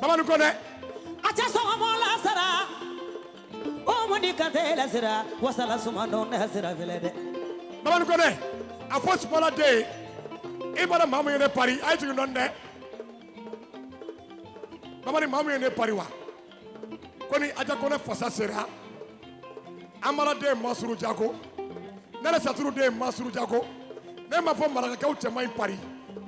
Babani Kone a cɛ sɔgɔmɔ lasara o mudi kante lasira wasala sumandon nasira filɛ dɛ. Babani Kone a fɔ Sumala den i mana maa min ye ne pari a ye jigin dɔɔni dɛ. Babani maa min ye ne pari wa ko ni Aja Kone fasa sera Amara den Masuru Jago ne yɛrɛ Saturu den Masuru Jago ne m'a fɔ marakakɛw cɛ man ɲi pari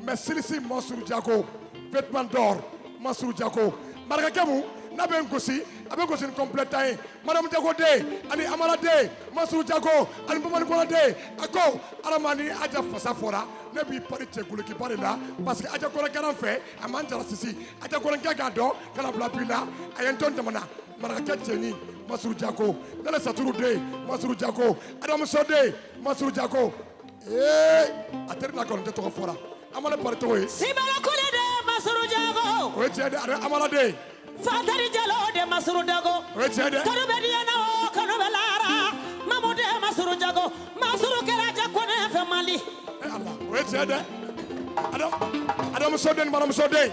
mais silisi Masuru Jago vêtement d'or Masuru Jago marakakɛ mun n'a bɛ n gosi a bɛ n gosi ni complet tan ye Mariamu Jago den ani Amara den Masuru Jago ani Babani Kone den a ko Adama ni Aja fasa fɔra ne b'i pari cɛ gulokiba de la parce que Aja Kone kɛra n fɛ a ma n jara sisi Aja Kone kɛ k'a dɔn ka na bila bi la a ye n to n jamana marakakɛ cɛɲi Masuru Jago ne le Saturu den Masuru Jago Adamuso den Masuru Jago ee a teri n'a kɔni tɛ tɔgɔ fɔra Amala pari tɔgɔ ye Sibala Kole de Masuru Jago o ye tiɲɛ dɛ ani Amala den Fatari Jalo de Masuru Jago o ye tiɲɛ dɛ kanu bɛ diɲɛ na o kanu bɛ lahara Mamu de Masuru Jago Masuru kɛra Aja Kone fɛ Mali. Eh Allah o ye tiɲɛ dɛ Adamuso den ni Maramuso den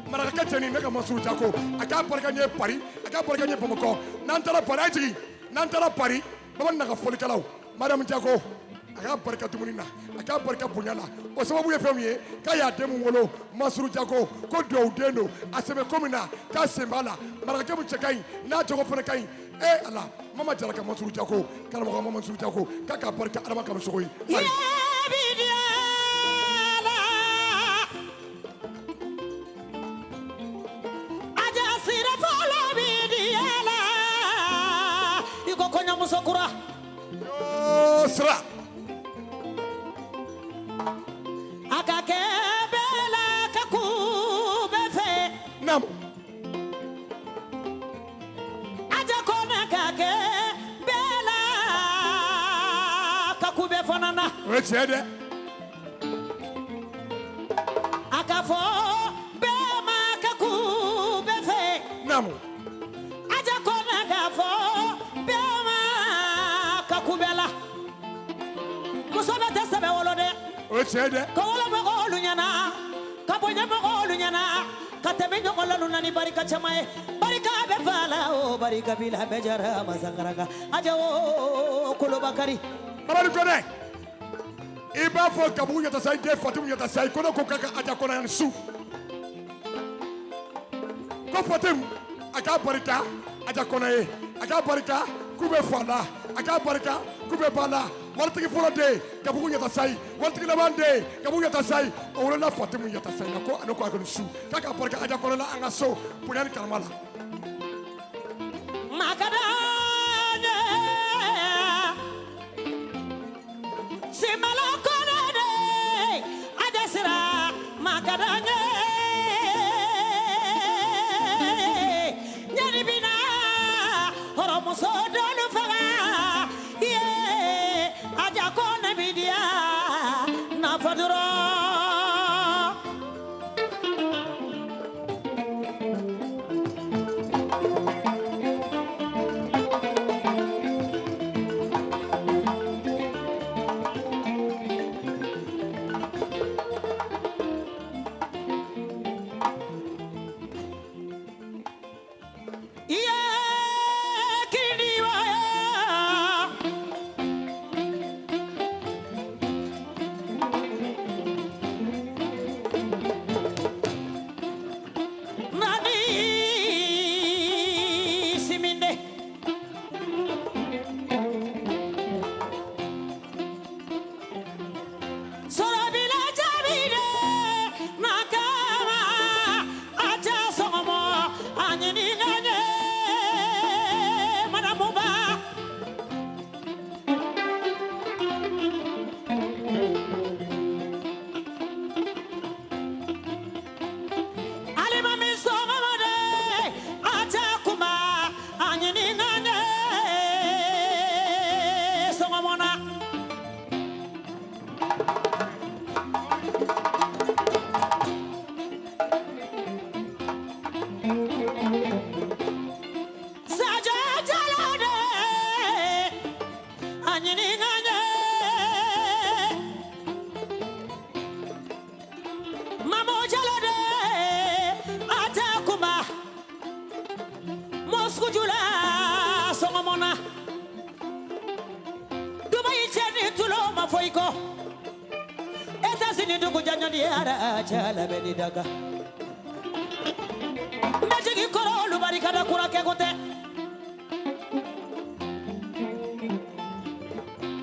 marakakɛ cɛnin ne ka Masuru Jago a k'a barika n ye Paris a k'a barika n ye Bamakɔ n'an taara Paris a ye jigin n'an taara Paris Babani n'a ka fɔlikɛlaw Mariamu Jago a k'a barika dumuni na a k'a barika bonya la o sababu ye fɛn min ye k'a y'a den mun wolo Masuru Jago ko duwawu den don a sen bɛ ko min na k'a sen b'a la marakakɛ mun cɛ ka ɲi n'a jogo fana ka ɲi e Ala Mama Jara ka Masuru Jago karamɔgɔ Mama Masuru Jago k'a k'a barika Adama Kamisogo ye. Aja sira fɔlɔ bi diya la i ko kɔɲɔmuso kura. Yoo sira. A ka kɛ bɛɛ la ka kun bɛɛ fɛ. Naamu. Aja Kone ka kɛ bɛɛ la ka kun bɛɛ fana na. O ye tiɲɛ dɛ. A ka fɔ bɛɛ ma ka kun bɛɛ fɛ. Naamu. Aja Kone ka fɔ bɛɛ ma ka kun bɛɛ la. Muso bɛɛ tɛ sɛbɛ wolo dɛ. O ye tiɲɛ dɛ. Ka wolo mɔgɔw ɲɛna ka bonya mɔgɔw ɲɛna ka tɛmɛ ɲɔgɔn la ni barika caman ye barika bɛ fa la o barika b'i la bɛɛ jara masakaraka Aja o kolobakari. Babani Kone i b'a fɔ Gabugu Ɲatasayi den Fatimu Ɲatasayi ko ne ko k'a ka Aja Kone yan su ko Fatimu a k'a barika Aja Kone ye a k'a barika k'u bɛ fa la a k'a barika k'u bɛ ba la waritigi fɔlɔ den Gabugu Ɲatasayi waritigi laban den Gabugu Ɲatasayi o wolola Fatimu Ɲatasayi la ko ale ko a ka nin su k'a k'a barika Aja Kone la an ka so bonya ni karama la. Makadanye Simala Kone de Aja sira makadanye Nyani bina horomuso dolu faga ye Aja Kone bidia nafaduro. Moscou la sɔgɔmɔna Dubaï cɛ ni tulo ma fɔ i kɔ États-Unis dugu jaɲɔni ara cɛ bɛ ni daga n bɛ jigin kɔrɔ olu barikada kura kɛ ko tɛ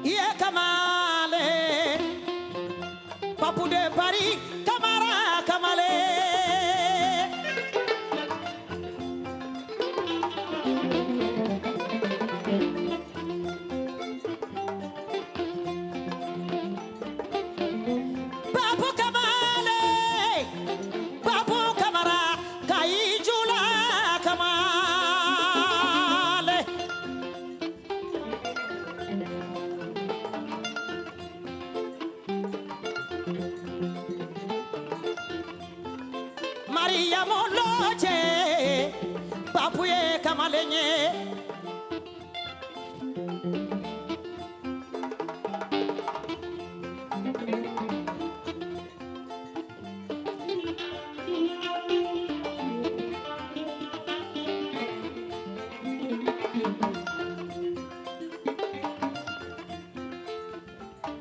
i ye kamalen Papu de Paris Kamara kamalen. Papu Kamale, Papu Kamara, Kayijula Kamale. Mariamu Loche, Papu ye kamalen ye.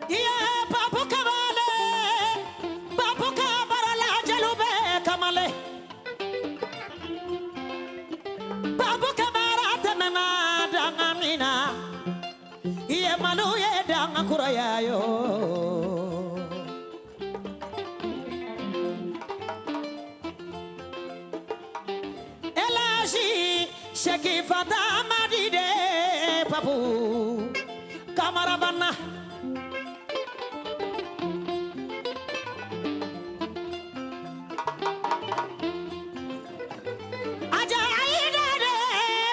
Iye Papu Kamale, Papu Kamara la jeliw bɛ kamale. Papu Kamara tɛmɛna danga min na, i ye malo ye danga kuraya yo. Elaji Seki Fata Madide Papu Kamara banna. Aja Aida de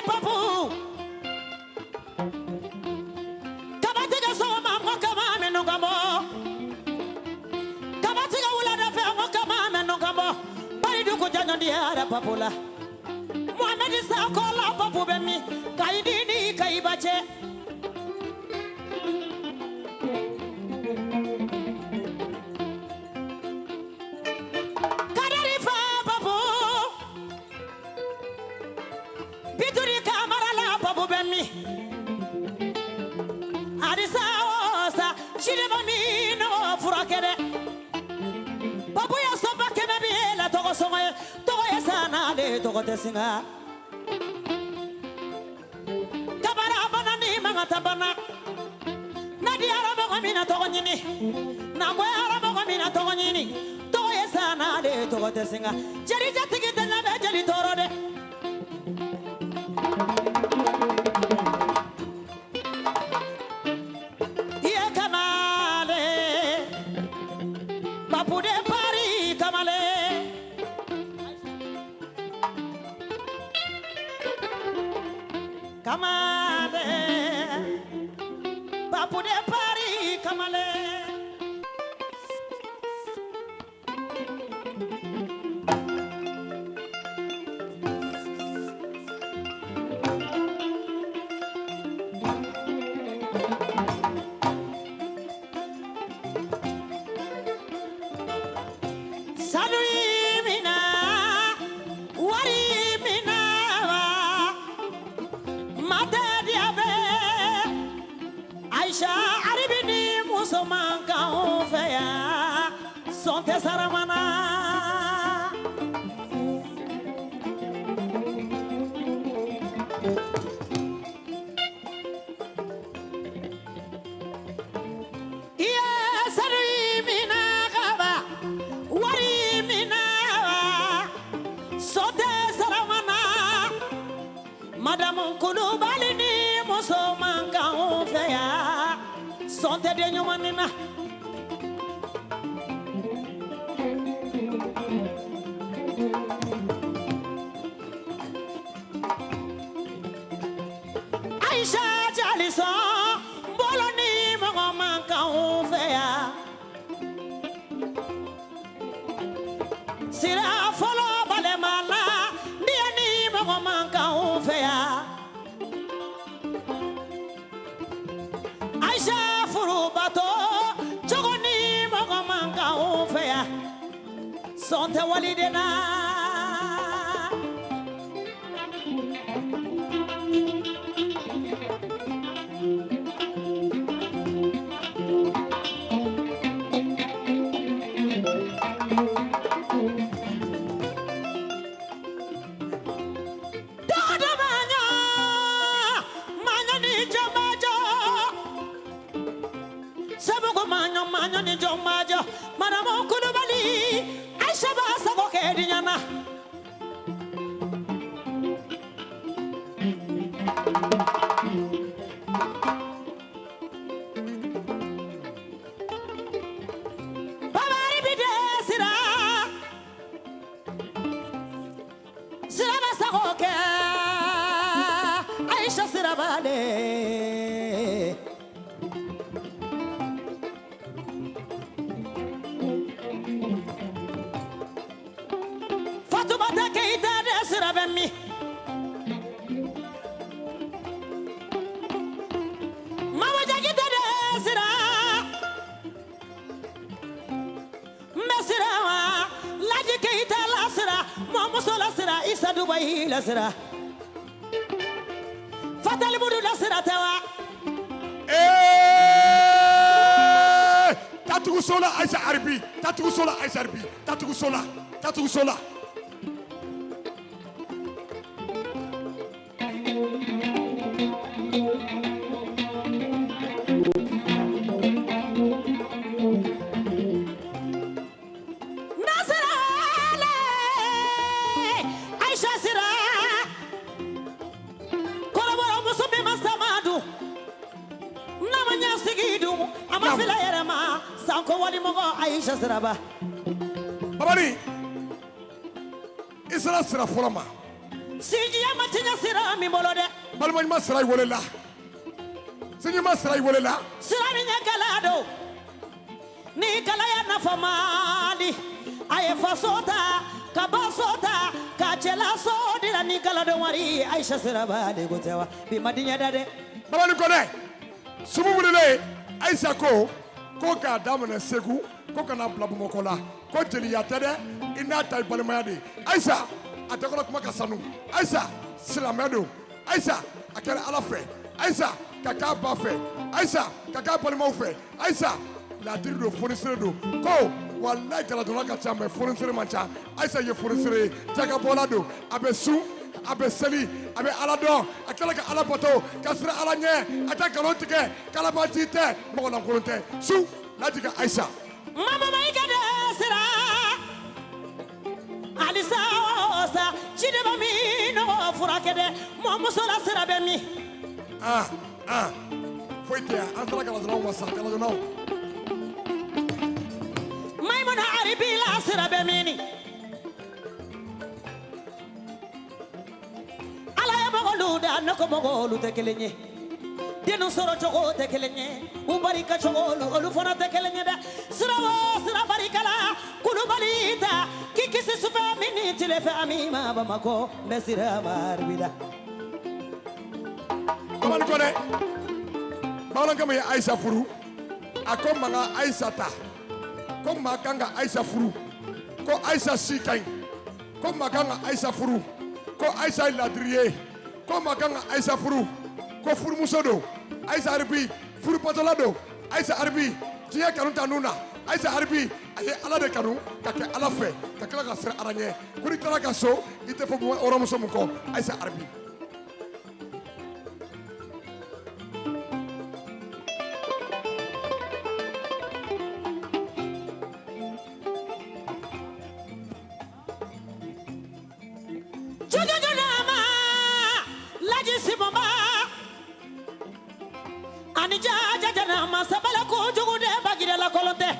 Papu Kabatigɛ sɔgɔma mɔgɔ kama minnu ka bɔ Kabatigɛ wulada fɛ mɔgɔ kama minnu ka bɔ Bari dugu jaɲɔndi ara Papu la Mohamed Sakɔ la Papu bɛ min Kayidi ni Kayiba cɛ Kadari fa Papu Bituri Kamara la Papu bɛ min Adisa osa Jideba min n'o furakɛ dɛ Papu ye soba kɛmɛ bi la tɔgɔ sɔngɔ ye tɔgɔ ye san'ale tɔgɔ tɛ singa Kabara bana ni mangata bana n'a diyara mɔgɔ min na tɔgɔ ɲini n'a goyara mɔgɔ min na tɔgɔ ɲini tɔgɔ ye san'ale tɔgɔ tɛ singa jeli jatigi tɛ lamɛn jeli tɔɔrɔ dɛ. Iye kamale Papu de Paris kamale. Kamale Papu de Paris kamale. Sanu mina wari mina wa Matadi abe Aisha Aribini muso man kan fɛ yan sɔn tɛ saramana. Iye sanu mina kaba wari mina wa sɔn tɛ saramana. Madamu Kulubali ni muso man kan fɛ yan sɔn tɛ den ɲuman nin na. Aisha Jalison bolo ni mɔgɔ man kan fɛ yan sira fɔlɔ balema la ni ye ni mɔgɔ man kan fɛ yan Aisha furubato cogo ni mɔgɔ man kan fɛ yan sɔn tɛ waliden na. ɲɔni jɔnmajɔ Madamu Kulubali Aisha b'a sago kɛ diɲɛ na. Babari bi de sira Siraba sago kɛ Aisha Siraba le. Fatumata Keita de sira bɛ min? Mama Jakite de sira. N bɛ sira wa Laji Keita la sira Mɔmuso la sira Isa Dubayi la sira Fatalibudu la sira tɛ wa? Ee, tatuguso la Aisha Aribi, tatuguso la Aisha Aribi, tatuguso la, tatuguso la. Nasira le Aisha sira kɔrɔbɔrɔ muso min ma sama dun n'a ma ɲɛ sigi dun a ma fila yɛrɛ ma sanko walimɔgɔ Aisha Siraba. Babani, i sera sira fɔlɔ ma. Sinjiya ma tiɲɛ sira min bolo dɛ. Balima ɲuman sira i welela, sinji ɲuman sira i welela. Sira min ɲɛ gala don ni gala ya nafa mali a ye faso ta ka baso ta ka cɛla so dira ni gala don wari Aisha Siraba de ko tɛ wa bi ma diɲɛ da dɛ. Babani Kɔnɛ, sumu wulilen, Ayisa ko ko k'a daminɛ Segu ko ka n'a bila Bamakɔ la, ko jeliya tɛ dɛ, i n'a ta ye balimaya de ye. Ayisa a tɛgɛrɛ kuma ka sanu, Ayisa silamɛ don, Ayisa a kɛra Ala fɛ, Ayisa ka k'a ba fɛ, Ayisa ka k'a balimaw fɛ, Ayisa laadiri don, fonisere don, ko walayi galadonna ka ca mais fonisere man ca. Ayisa ye fonisere ye, jakabɔla don, a bɛ sun, a bɛ seli, a bɛ Ala dɔn, a tilala ka Ala bato, ka siran Ala ɲɛ, a tɛ nkalon tigɛ, kalabanci tɛ, mɔgɔ lankolon tɛ. Su lajigin Ayisa. Mama Mayiga de sira alisa o sa jinɛba min nɔgɔ furakɛ dɛ mɔmuso la sira bɛ min? Ah ah, foyi tɛ yan, an taara galadonnaw ma sa, galadonnaw. Maimuna Aribi la sira bɛ min? Ala ye mɔgɔlu da ne ko mɔgɔlu tɛ kelen ye, dennu sɔrɔ cogo tɛ kelen ye, u barika cogo olu fana tɛ kelen ye dɛ. Sira o sira barika la Kulubali ta k'i kisi sufɛ min ni tile fɛ ami ma Bamakɔ n bɛ sira Aribi la. Babani Kɔnɛ, bamanankɛ min ye Ayisa furu, a ko man ka Ayisa ta, ko maa kan ka Ayisa furu, ko Ayisa si ka ɲi, ko maa kan ka Ayisa furu, ko Ayisa ye ladiri ye, ko maa kan ka Ayisa furu, ko furumuso don, Ayisa Aribi furubatɔla don, Ayisa Aribi diɲɛ kanu ta nun na, Ayisa Aribi a ye Ala de kanu ka kɛ Ala fɛ ka tila ka siran Ala ɲɛ, ko n'i taara ka so i tɛ fɔ hɔrɔnmuso min kɔ, Ayisa Aribi. Jojojonama Laji Simɔnba ani jajajanama sabala kojugu de bagida la kolon tɛ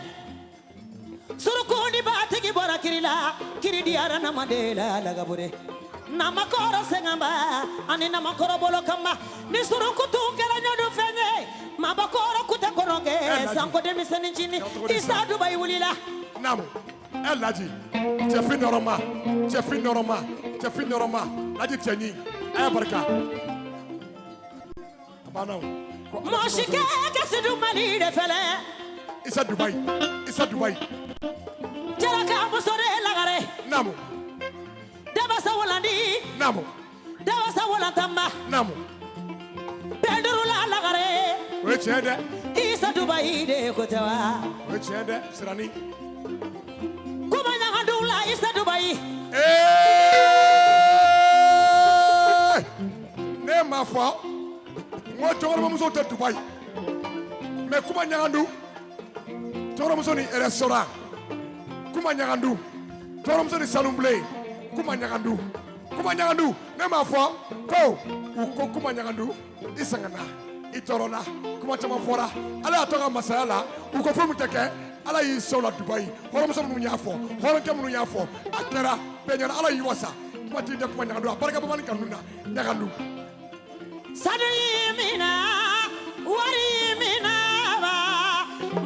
suruku ni batigi bɔra kiri la kiri diyara namade la lagabure namakɔrɔ sɛgɛnba ani namakɔrɔ bolo kanba ni suruku tun kɛra ɲɔdu fɛn ye mabakɔrɔ kutɛ kɔnɔkɛ sanko denmisɛnnin cini Isa Dubayi wulila. Naamu, ɛ Laji, cɛfin nɔrɔma, cɛfin nɔrɔma, cɛfin nɔrɔma, Laji cɛɲi, a y'a barika. A banna o. Ko Ala Mɔgɔ si kɛ kɛ sidu Mali de fɛlɛ. Isa Dubayi, Isa Dubayi. Jaraka muso de lagare. Naamu. Dabasa wolandi. Naamu. Dabasa wolantamba. Naamu. Bɛnduru la lagare. O ye tiɲɛ dɛ. Isa Dubayi de ko tɛ wa? O ye tiɲɛ dɛ, Sirani. Kuma ɲagadu la Isa Dubayi. Ee! Ne m'a fɔ n ko cɛkɔrɔbamusow tɛ Dubayi, mais kuma ɲagandu. Tɔɔrɔmuso ni restaurant kuma ɲagandu, tɔɔrɔmuso ni salonbilen kuma ɲagandu, kuma ɲagandu. Ne m'a fɔ ko u ko kuma ɲagandu, i sɛgɛnna, i tɔɔrɔla, kuma caman fɔra. Ala y'a to ka masaya la, u ko fɛn min tɛ kɛ, Ala y'i sɔn la Dubayi. Hɔrɔnmuso minnu y'a fɔ, hɔrɔnkɛ minnu y'a fɔ, a kɛra bɛɛ ɲɛna. Ala y'i wasa. Kuma t'i da kuma ɲagandu, a barika bamani kanu na ɲagandu. Sanu y'i mina, wari y'i mina wa,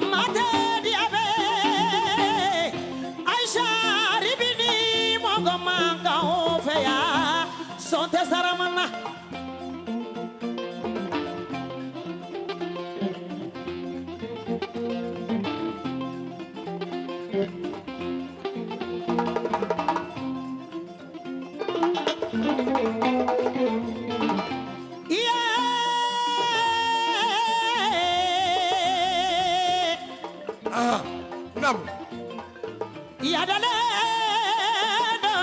mate diya bɛ. Aisha ribini mɔgɔ man kan o fɛ yan, sɔn tɛ saramana. Iye. Ah, nam. Yadale do,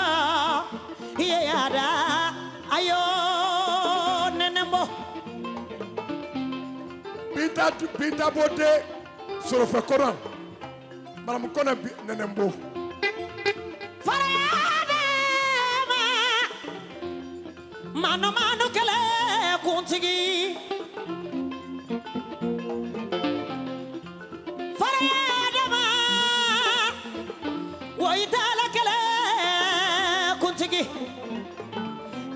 iye yada, ayo nenembo. Binta Binta Bote Sorofɛ kɔnɔ, Maramu Kɔnɛ Nɛnɛnbo. Farayadama, manu manu kɛlɛ kuntigi. Farayadama, woyitala kɛlɛ kuntigi.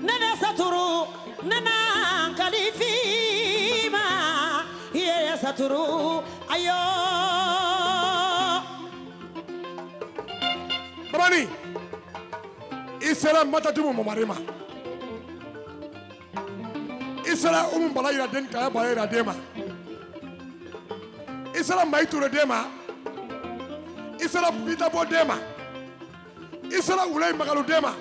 Nene saturu, nena kalifima, iye saturu, ayo. Babani, i sera Matatumu Mamari ma. I sera Umu Bala yira den Kaya Bala yira den ma. I sera Mayi Ture den ma. I sera Binta Bo den ma. I sera Wulayi Magalu den ma.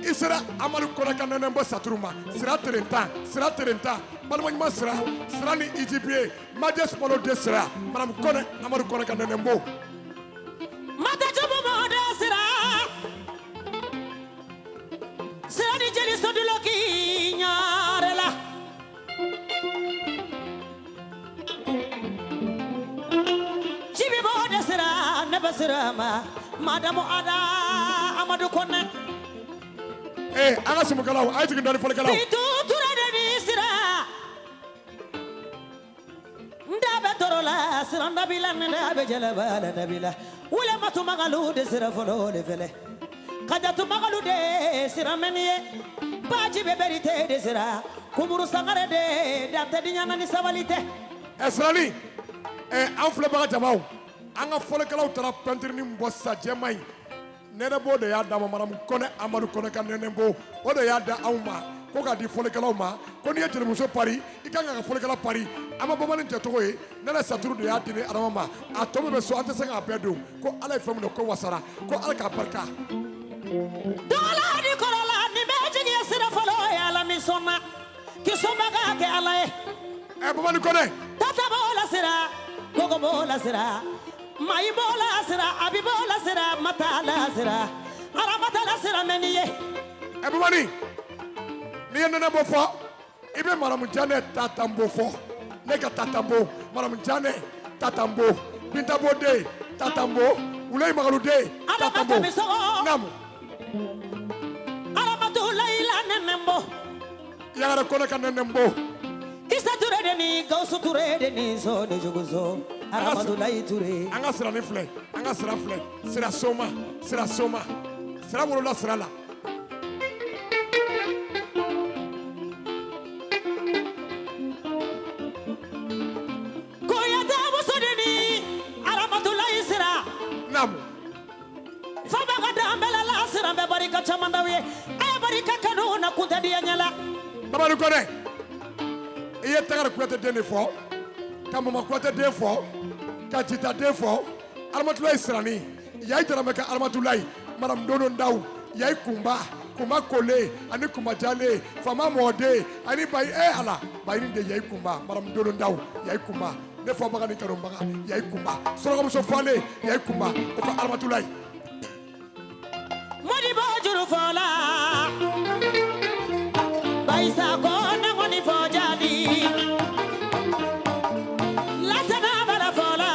I sera Amadu Kɔnɛ ka Nɛnɛnbɔ Saturu ma. Sira Terenta, Sira Terenta, balima ɲuman Sira, Sira ni Ijibiye, Majɛ Sumalo den Sira, Maramu Kɔnɛ, Amadu Kɔnɛ ka Nɛnɛnbɔ. Mata jubu mɔdɛ sira, sira ni jeli soduloki ɲare la. Jibi bɔdɛ sira, ne bɛ sira ma, Madamu Ada Amadu Kɔnɛ. Ee, an ka sumukalaw, a ye jigin dɔɔni fɔlikɛlaw. Bintu Ture de ni sira. N da bɛ tɔɔrɔ la, sira n dabila, ne da bɛ jɛnɛba la dabila. Wule matumagalu de sira fɔlɔ de fɛlɛ. Kajatu magalu de sira mɛni ye. Baji bɛ berite de sira. Kumuru sangare de dantɛ di ɲana ni sabali tɛ. Ɛ Sirani, ɛ an filɛbaga jamaw, an ka fɔlikɛlaw taara pɛntiri min bɔ sisan jɛman in. Nɛnɛbo de y'a d'a ma, Maramu Kɔnɛ Amadu Kɔnɛ ka Nɛnɛbo, o de y'a da anw ma ko k'a di fɔlikɛlaw ma, ko n'i ye jelimuso pari, i kan ka fɔlikɛla pari. An ma bamanan jɛ tɔgɔ ye, Nɛnɛ Saturu de y'a di ni Adama ma. A tɔ min bɛ so, an tɛ se k'a bɛɛ don. Ko Ala ye fɛn min don, ko wasara, ko Ala k'a barika. Dɔgɔla ni kɔrɔla ni bɛɛ jigi ye sira fɔlɔ ye, Ala min sɔnna k'i sɔnba k'a kɛ Ala ye. Ɛ Babani Kɔnɛ. Tata b'o la sira, Gogo b'o la sira, Mayi b'o la sira, Abi b'o la sira, Mata la sira, Aramata la sira mɛ ni ye. Ɛ Babani, n'i ye Nɛnɛbo fɔ, i bɛ Maramu Janɛ Tatanbo fɔ. Ne ka Tatanbo, Maramu Janɛ Tatanbo, Bintabo den Tatanbo, Wulayi Magalu den Adama Tatanbo. Kamisogo. Naamu. Aramatu Layila Nɛnɛnbo. Yagare Kɔnɛ ka Nɛnɛnbo. Isa Ture de ni Gawusu Ture de ni So de Jogoso. Aramatu Layi Ture. An ka sira ni filɛ, an ka sira filɛ, sira soma, sira soma, sira wolola sira la. Kuyate muso de ni Aramatu Layi sira. Naamu. Faba ka danbɛlɛ la sira bɛ barika caman d'aw ye. A ye barika kanu na kunta diya ɲɛ la. Babani Kɔnɛ, i ye Tagari Kuyate den de fɔ, ka Mama Kuyate den fɔ, ka Jita den fɔ, Aramatulayi Sirani, Yayi Daramɛ ka Aramatulayi, Maramu Dodo Ndaw, Yayi Kunba, Kunba Kole, ani Kunba Jale, Fama Mɔden, ani Bayi, eh Ala, Bayi de Yayi Kunba, Maramu Dodo Ndaw, Yayi Kunba, ne fɔbaga ni kanubaga, Yayi Kunba, Surakamuso Fale, Yayi Kunba, o ka Aramatulayi. Modibo juru fɔla, Bayisa ko ne kɔni fɔ jadi. Lasana bala fɔla,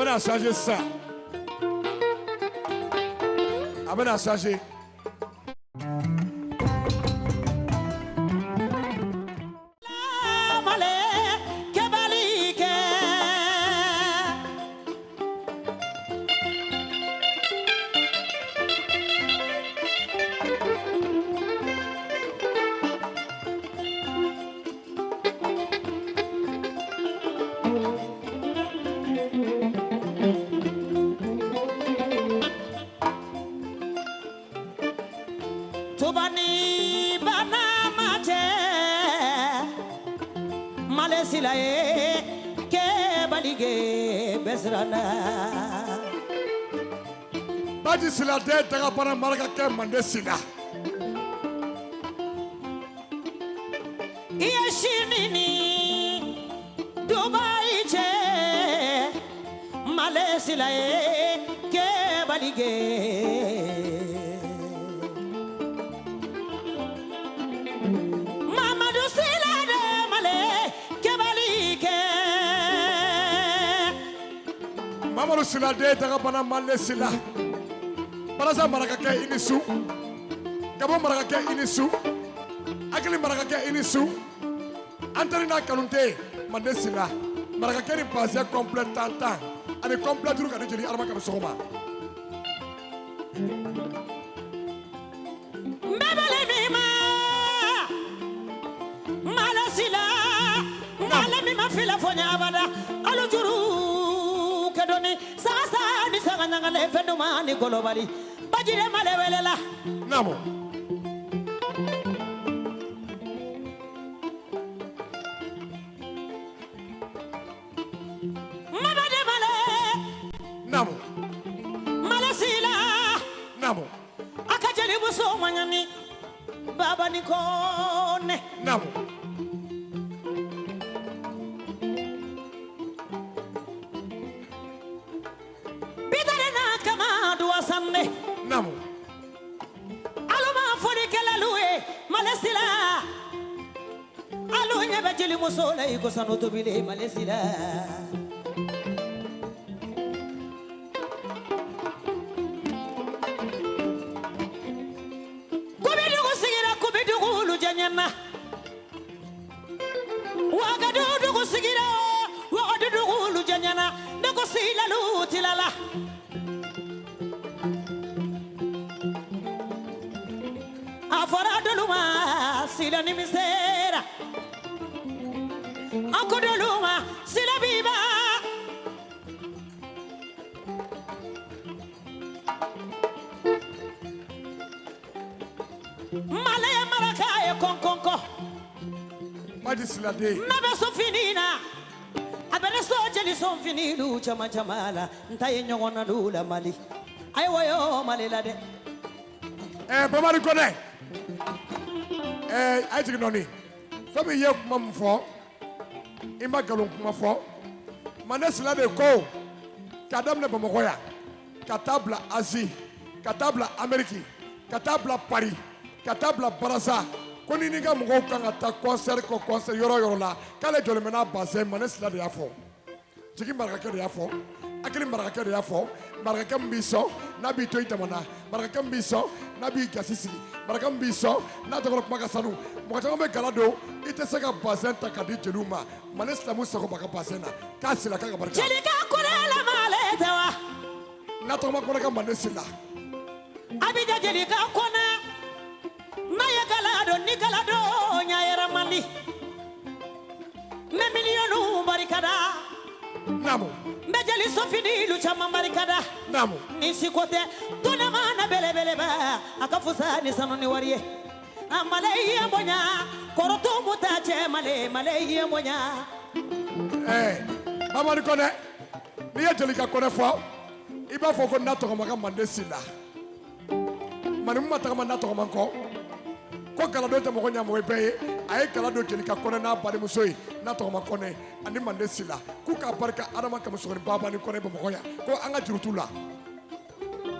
bɛna changer sisan, a bɛna changer. Male kɛbali kɛ. Tubani bana ma cɛ Male Sila ye kɛbali kɛ bɛɛ siranna. Baji Sila den dagabana marakakɛ Mande Sila. I ye sini ni Dubayi cɛ Male Sila ye kɛbali kɛ. Mamadu Sila de Male kɛbali kɛ. Mamadu Sila den dagabana Mande Sila. Balasa marakakɛ i ni su. Gabo marakakɛ i ni su. Akili marakakɛ i ni su. An teri n'a kanute Mande Sila. Marakakɛ ni bazin complet 10 ani complet 5 ka di jeli Adama Kamisɔkɔ ma. N bɛ bali min ma Male Sila Male min ma fila fɔ n ye abada alu juru kɛdɔni saga sa ni saga ɲagalen fɛn duman ni golobali bajire Male welela. Naamu. Mamadu Male. Naamu. Male Sila. Naamu. A ka jelimuso maɲani Baba ni Kɔnɛ. Naamu. Bitare n'a kama duwa sanne. Naamu. Alu ma fɔlikɛlalu ye Male Sila. Alu ɲɛ bɛ jelimuso la i ko sanu tobilen Male Sila. Kubidugu sigira kubidugu olu jɛɲɛna. Wagadugu sigira wagadugu olu jɛɲɛna. Ne ko silalu tilala. A fɔra dolu ma sila nimisera. A ko dolu ma sila biba. Male ye maraka ye kɔnkɔnkɔ. Baji Sila den. N'a bɛ so fini na, a bɛ ne so jeli so fini lu caman caman la. N ta ye ɲɔgɔn na du la Mali. Ayiwa yo Mali la dɛ. Babali Kɔnɛ. A ye jigin dɔɔni. Fɛn min ye kuma min fɔ, i ma nkalon kuma fɔ. Mande Sila de ko k'a daminɛ Bamakɔ yan, ka taa bila Azi, ka taa bila Amérique, ka taa bila Paris, ka taa bila Barasa. Ko ni n'i ka mɔgɔw kan ka taa concert kɔ concert yɔrɔ o yɔrɔ la, k'ale jɔlen bɛ n'a bazin. Mande Sila de y'a fɔ. Jigi marakakɛ de y'a fɔ. Akili marakakɛ de y'a fɔ. Marakakɛ min b'i sɔn n'a b'i to i jamana, marakakɛ min b'i sɔn n'a b'i gasi sigi, marakakɛ min b'i sɔn n'a tɔgɔ kuma ka sanu. Mɔgɔ caman bɛ gala don, i tɛ se ka bazin ta ka di jeliw ma. Mande Sila m'u sago ba ka bazin na, k'a sila k'a ka barika. Jelika Kɔnɛ la Male tɛ wa? N'a tɔgɔma Kɔnɛ ka Mande Sila. Abidjan Jelika Kɔnɛ n'a ye gala don ni gala don ɲa yɛrɛ man di. N bɛ miliyɔniw barikada. Naamu. N bɛ jeli sɔfinilu caman barikada. Naamu. Ni siko tɛ tɔnɛma na belebeleba a ka fusa ni sanu ni wari ye. A Male ye bonya kɔrɔtɔ mu ta cɛ Male Male ye bonya. Mamadu Kɔnɛ, n'i ye Jelika Kɔnɛ fɔ, i b'a fɔ ko n'a tɔgɔma ka Mande Sila. Mani mun ma tagama n'a tɔgɔma kɔ, ko galadon tɛ mɔgɔ ɲɛ mɔgɔ bɛɛ ye. A ye gala don Jelika Kɔnɛ n'a badenmuso ye n'a tɔgɔma Kɔnɛ ani Mande Sila, k'u k'a barika Adama Kamisɔkɔni Baba ni Kɔnɛ Bamakɔ yan, ko an ka juru t'u la.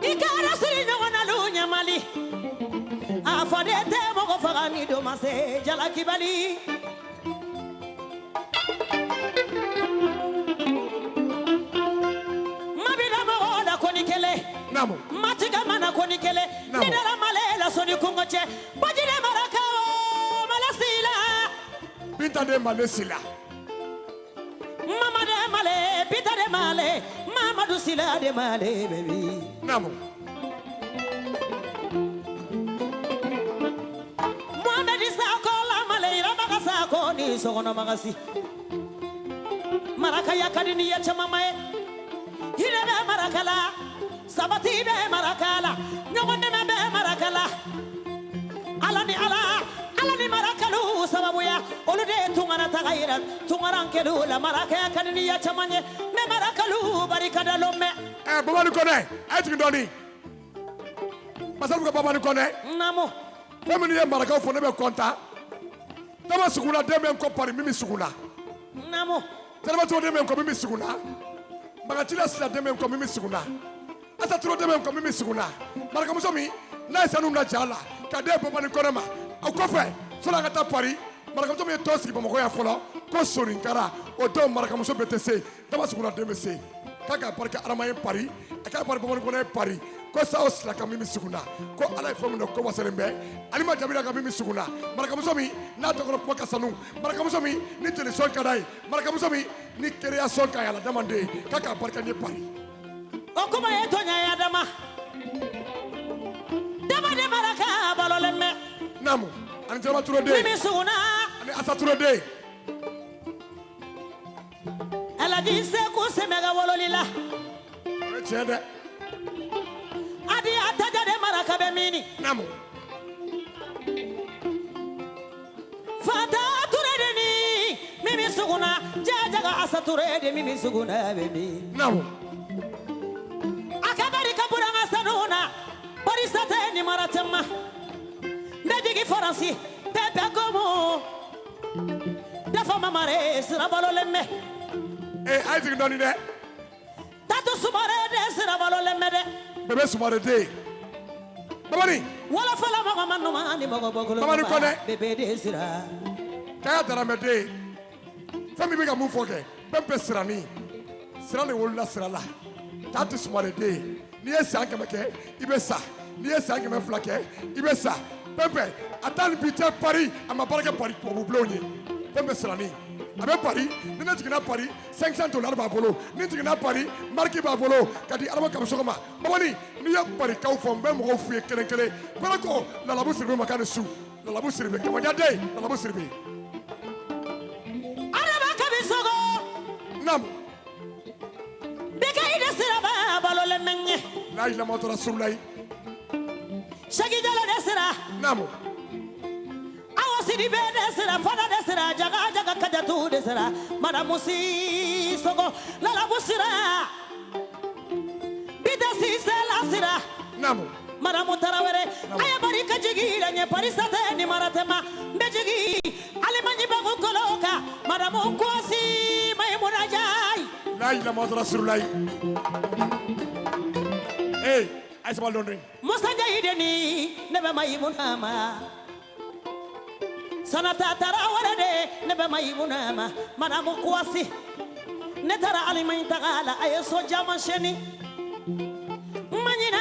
I kɛra siri ɲɔgɔn na lu ɲamali. A faden tɛ mɔgɔ faga ni don ma se jalakibali. Binta de Male Sila. Mama de Male, Binta de Male, Mamadou Sila de Male, baby. Naamu. Mohamed Sako la Male, Irama Sako ni sogono magasi. Maraka ya kadini ya chama ye. Hine be marakala, sabati be marakala, ɲɔgɔn dɛmɛ be marakala. Ala ni ala, ala ni marakalu sababuya, olu de ye tunkara taga yira, tunkarankɛlu la marakaya ka di ni ya caman ye, ne marakalu barika da lɔn mɛ. Ɛ Babani Kɔnɛ, a ye jigin dɔɔni. Masalu ka Babani Kɔnɛ. Naamu. Fɛn minnu ye marakaw fɔ ne bɛ kɔntan. Tama Sugula den bɛ n kɔ Pari min bɛ Sugula. Naamu. Tɛnɛba Turo den bɛ n kɔ min bɛ Sugula. Magacila Sila den bɛ n kɔ min bɛ Sugula. Asa Turo den bɛ n kɔ min bɛ Sugula. Marakamuso min n'a ye sanu bila ja la ka den Babani Kɔnɛ ma. O kɔfɛ sɔnni an ka taa Pari, marakamuso min ye tɔn sigi Bamakɔ yan fɔlɔ ko Soninkara, o don marakamuso bɛɛ tɛ se, Tama Sugula den bɛ se. K'a ka barika Adama ye Pari, a k'a barika Babani Kɔnɛ ye Pari. Ko sa o Sila ka min bɛ Sugula, ko Ala ye fɛn min dɔn ko wasalen bɛ. Alima Jabira ka min bɛ Sugula, marakamuso min n'a tɔgɔ kuma ka sanu, marakamuso min ni jelisɔn ka d'a ye, marakamuso min ni kereyasɔn ka ye ala adamaden, k'a ka barika n ye Pari. O kuma ye tɔɲɔ ye Adama. Dama de maraka balolen bɛ. Naamu, ani Jaba Ture den. Min bɛ Suguna. Ani Asa Ture den. Alaji Seku Sɛmɛga wololi la. O ye tiɲɛ dɛ. Adi Ataja de maraka bɛ mini. Naamu. Fata Ture de ni min bɛ Suguna, Jajaga Asa Ture de min bɛ Suguna bɛ min. Naamu. A ka barika buranga sanu na, barisa tɛ ni mara tɛ ma. N bɛ jigin Faransi, Pepe Gomu. Dafa Mamare sira balolen bɛ. Ee a ye jigin dɔɔni dɛ. Tatu Sumare de sira balolen bɛ dɛ. Bébé Sumare den. Babani. Wolofɔlɔ mɔgɔ ma numa ni mɔgɔ bɔkolo. Babani Kɔnɛ. Bébé de sira. Kaya Daramɛ den. Fɛn min bɛ ka mun fɔ kɛ, fɛn bɛɛ sirani. Sira de wolola sira la. Tatu Sumare den. N'i ye san 100 kɛ, i bɛ sa. N'i ye san 200 kɛ, i bɛ sa. Pɛnpɛ, a taa ni bi cɛ Pari, a ma baara kɛ Pari tubabu bulon ye. Fɛn bɛɛ sirani. A bɛ Pari, ni ne jiginna Pari, $500 b'a bolo. Ni jiginna Pari, marque b'a bolo ka di Adama Kamisɔkɔ ma. Babani, n'i ye Parikaw fɔ, n bɛ mɔgɔw f'u ye kelen kelen. Kɔrɔ ko Lalabu Siribe ma k'a ni su. Lalabu Siribe, Kamaja den, Lalabu Siribe. Adama Kamisɔkɔ. Naamu. Bɛɛ i de siraba balolen bɛ n ye. La ilaha illallah Rasulullahi. Saki Jalo de sira. Naamu. Awa Sidibe de sira, Fana de sira, Jaga Jaga Kajatu de sira, Madamu Sisoko, Lalabu sira, Bita Sise la sira. Naamu. Madamu Tarawele, a ye barika jigi la n ye Parisa tɛ ni mara tɛ ma, n bɛ jigin Alimaɲi Bagu kolo kan, Madamu Kɔsi Mayimuna Jayi. La ilaha illallah Rasulullahi. Ee, a ye sabali dɔɔni. Musa Jayi de ni ne bɛ Mayimuna ma. Sanata Tarawele de ne bɛ Mayimuna ma, Madamu Kɔsi. Ne taara Alimaɲi taga la, a ye so caman seni. N ma ɲinɛ.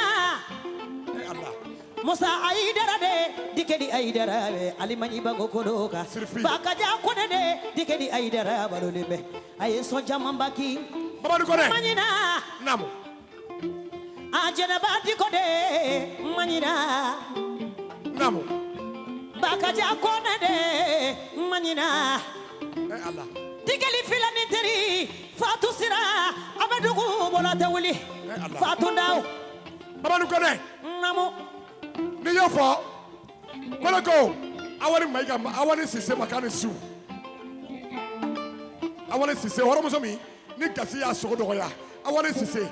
Musa Ayidara de Dikedi Ayidara bɛ Alimaɲi Bago kolo kan. Bakaja Kone de Dikedi Ayidara balolen bɛ. A ye so caman baki. Babani Kone. N ma ɲinɛ. Naamu. A Jɛnɛba Diko de n ma ɲinɛ. Naamu. Bakaja Kone de n ma ɲinɛ. Ala. Dikeli filani teri Fatu Sira a bɛ dugu bɔlɔ tɛ wuli. Fatu Ndaw. Babani Kone. Naamu. N'i y'o fɔ, Kone ko Awani Mayiga ma, Awani Sise ma k'a ni su. Awani Sise, hɔrɔnmuso min ni gasi y'a sogo dɔgɔya, Awani Sise,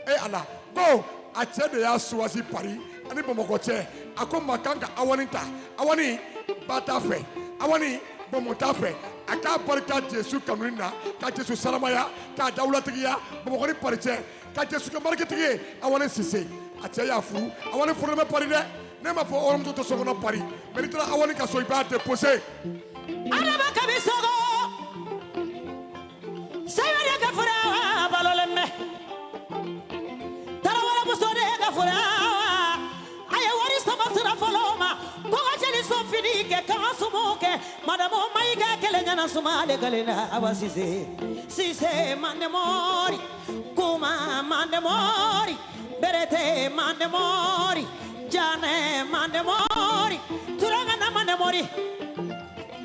e Ala, ko a cɛ de y'a suwasi Pari ani Bamakɔ cɛ. A ko ma kan ka Awani ta, Awani ba t'a fɛ, Awani bɔnbɔn t'a fɛ, a k'a barika Jesu kanuni na, ka Jesu saramaya, k'a dawulatigiya Bamakɔ ni Pari cɛ, ka Jesu kɛ marikitigi ye, Awani Sise. A cɛ y'a furu, Awani furulen bɛ Pari dɛ. Ne m'a fɔ hɔrɔnmuso tɛ so kɔnɔ Pari, mais n'i taara Awani ka so i b'a déposer. Adama Kamisɔkɔ. Sɛbɛn de ka fura balolen bɛ. Tarawele muso de ka fura. A ye wari sama sira fɔlɔ ma, ko ka jeli so fini kɛ k'an sumu kɛ madamu Mayiga kelen ɲɛna suma ale galen na Awa Sise Sise mande mori Kuma mande mori Berete mande mori Jane mande mori Turangana mande mori.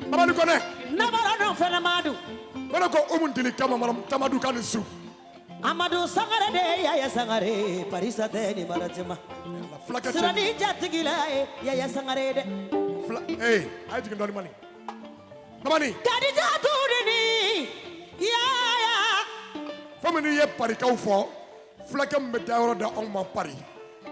Mamadu Kɔnɛ. Nabara dɔn fɛnɛ Madu. Ko ne ko Umu Dili kama madame Tamadu ka nin su. Amadu Sangare de Yaya Sangare Parisa tɛ ni Maratima. Fulakɛ cɛ Sirani jatigila ye Yaya Sangare dɛ. Fula ee, a ye jigin dɔɔni mani. Mamani. Kadija Turini Yaya. Fɛn min n'i ye parikaw fɔ, fulakɛ min bɛ dayɔrɔ da anw ma Pari,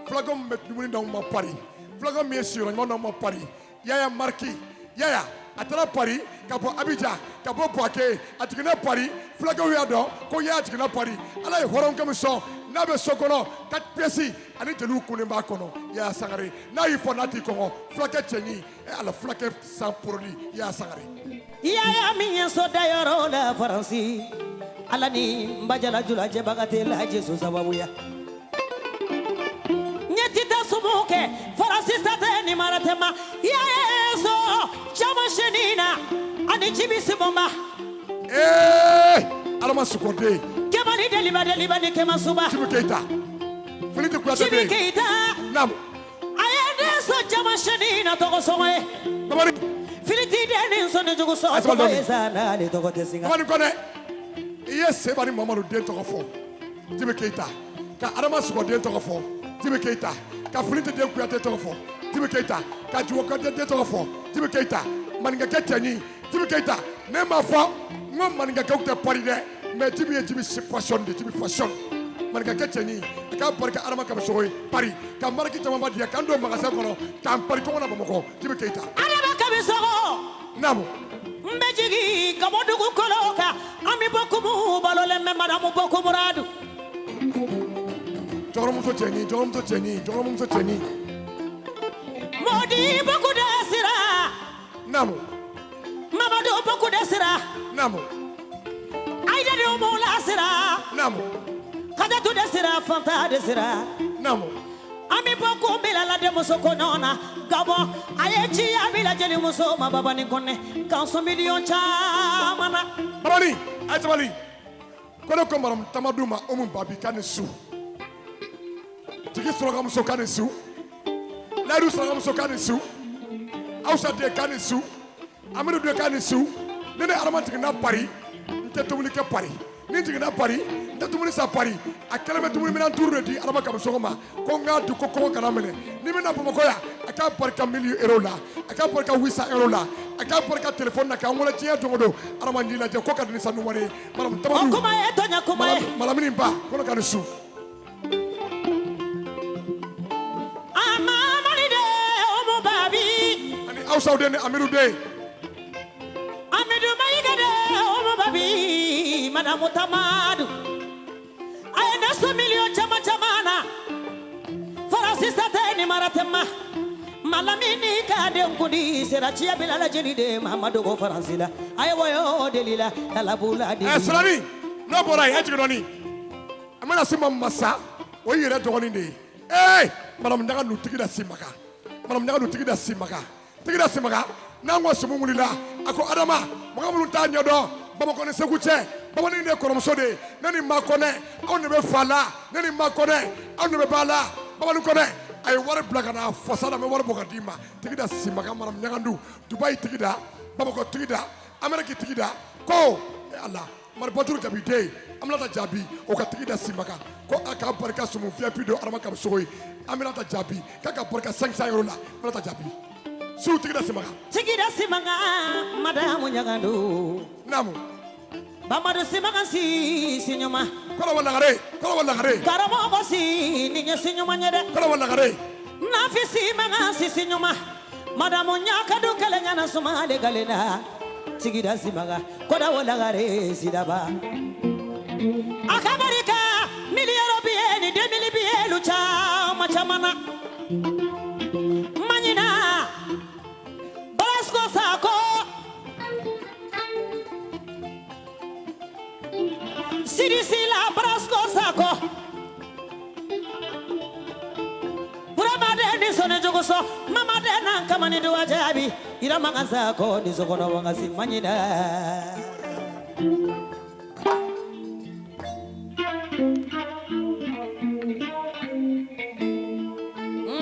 fulakɛ min bɛ dumuni d'anw ma Pari, fulakɛ min ye sigiyɔrɔ ɲuman d'anw ma Pari, Yaya Mariki Yaya a taara Pari ka bɔ Abidjan ka bɔ Buwake, a jiginna Pari, fulakɛw y'a dɔn ko Yaya jiginna Pari. Ala ye hɔrɔnkɛ min sɔn n'a bɛ so kɔnɔ 4 pièces ani jeliw kunnen b'a kɔnɔ, Yaya Sangare n'a y'i fɔ n'a t'i kɔngɔ, fulakɛ cɛɲi e Ala, fulakɛ sans produit, Yaya Sangare. Yaya min ye so dayɔrɔ la Faransi, Ala ni n bajala julajɛbaga tɛ la Jesu sababuya. Ɲɛ ti tɛ sumu kɛ Faransi ta tɛ ni mara tɛ ma. Yaya so caman seni na ani Jibi Sibonba. Ee, Adama Sukɔden. Kɛmani deliba deliba ni kɛma suba. Jibi Keyita Filiti Kuyate. Jibi Keyita. Naamu. A ye den sɔn caman seni na tɔgɔ sɔngɔ ye. Mamadi. Filiti den ni sɔnni jugu sɔn Asima tɔgɔ dɔɔni. ye sa n'ale tɔgɔ tɛ singa. Mamadi Kɔnɛ, i ye Seba ni Mamadu den tɔgɔ fɔ, Jibi Keyita, ka Adama Sukɔden tɔgɔ fɔ, Jibi Keyita, ka Filiti den Kuyate tɔgɔ fɔ, Jibi Keyita, ka Jugo Kante den tɔgɔ fɔ, Jibi Keyita, maninkakɛ cɛɲi, Jibi Keyita. Ne m'a fɔ n ko maninkakɛw tɛ pari dɛ, mais Jibi ye Jibi fashion de, Jibi fashion. Maninkakɛ cɛɲi, a k'a barika Adama Kamisogo ye Pari, ka mariki camanba di yan, k'an don magasin kɔnɔ, k'an pari kɔngɔ na Bamakɔ, Jibi Keyita. Adama Kamisogo. Naamu. N bɛ jigin ka bɔ dugukolo kan, an bɛ bɔ kumu balolen bɛ madamu Boko Muradu. Jɔkɔrɔmuso cɛɲi, jɔkɔrɔmuso cɛɲi, jɔkɔrɔmuso cɛɲi. Modi Boko de sira. Naamu. Mamadu Boko de sira. Naamu. Ayida de Mola sira. Naamu. Kadatu de sira, Fanta de sira. Naamu. An bɛ bɔ kunbila la denmuso kɔnɔ na Gabɔ a ye ci a bila jelimuso ma Babani Kɔnɛ k'an sɔn miliyɔn caman na. Babani, a ye sabali. Ko ne ko madame Tamadu ma Umu Babi ka nin su. Jigi surakamuso ka nin su. Layidu surakamuso ka nin su. Awusa den ka nin su. Amidu den ka nin su. Ni ne Adama jiginna Pari, n tɛ tobili kɛ Pari. Ni n jiginna Pari, n tɛ dumuni san Pari. A kɛlen bɛ dumuni minɛn 5 de di Adama Kamisogo ma. Ko n k'a dun ko kɔngɔ kana minɛ. Ni bɛna Bamakɔ yan, a k'a barika 1000 euros la. A k'a barika 800 euros la. A k'a barika téléphone na k'an wele diɲɛ don o don. Adama n'i lajɛ ko ka di ni sanu wari ye. Madame Tamadu. O kuma ye tɔɲɔ kuma ye. Malamini ba, ko ne ka nin su. Amamani de Umu Babi. Ani Awusaw den ni Amidu den. Amidu Mayiga de Umu Babi, Madamu Tamadu. A ye ne sɔn miliyɔn caman caman na. Faransi ta tɛ ni mara tɛ ma. Malamini ka den kundi sera ciya bila la jeli de Mamadu ko Faransi la. A ye wɔyɔ deli la, Talabula deli. Ɛ Silani, n'o bɔra yen, e jigin dɔɔni. An bɛna se ma masa, o y'i yɛrɛ dɔgɔnin de ye. Ee, madame Ɲagadu tigi da Simaga. Madame Ɲagadu tigi da Simaga. Tigi da Simaga, n'an ko sumu wulila, a ko Adama, mɔgɔ minnu t'a ɲɛdɔn, Bamakɔ ni Segu cɛ, Babani de ye kɔrɔmuso de ye. Ne ni Ma Kɔnɛ, anw de bɛ fa la. Ne ni Ma Kɔnɛ, anw de bɛ ba la. Babani Kɔnɛ, a ye wari bila ka na fasa la, n bɛ wari bɔ ka d'i ma. Tigi da Simaga, madame Ɲagadu, Dubayi tigi da, Bamakɔ tigi da, Amérique tigi da, ko, e Ala, Mari Baturu Jabi den, Aminata Jabi, o ka tigi da Simaga, ko a k'a barika sumu VIP don Adama Kamisogo ye. Aminata Jabi, k'a ka barika 500 euros la, Aminata Jabi. Su tigi da Simaga. Tigi da Simaga, madamu Ɲagadu. Naamu. Bamadu Simaga si, si ɲuman. Kɔrɔbɔ lagare, kɔrɔbɔ lagare. Karamɔgɔ si, ni ɲɛ si ɲuman ye dɛ. Kɔrɔbɔ lagare. Nafi Simaga si, si ɲuman. Madamu Ɲagadu kɛlɛ ɲɛna suma ale galen na. Tigi da Simaga, kɔda wo lagare sidaba. A ka barika, miliyɔn bi ye ni 2000 bi ye lu caman caman na. Maɲina, Balasko Sako. Sidi Sila, Balasko Sako. Burama de ni sɔnni jugu kosɔn mama den na kama ni duwa jaabi ira mankan sa ko ni sokɔnɔ wagasi man ɲinɛ.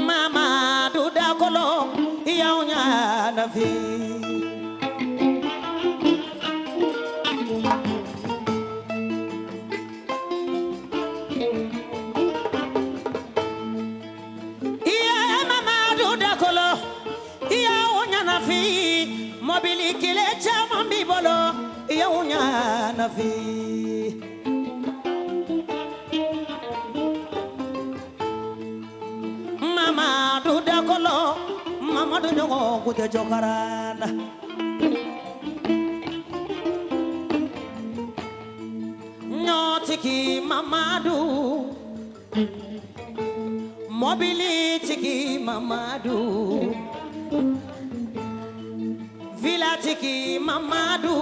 Mamadu Dakolo yaw ñaana fi. Iye Mamadu Dakolo yaw ñaana fi mobili kile caman b'i bolo yaw ñaana fi. Mamadu Dakolo Mamadu ɲɔgɔn kun tɛ jɔkaran na. Ɲɔtigi Mamadu mobilitigi Mamadu villatigi Mamadu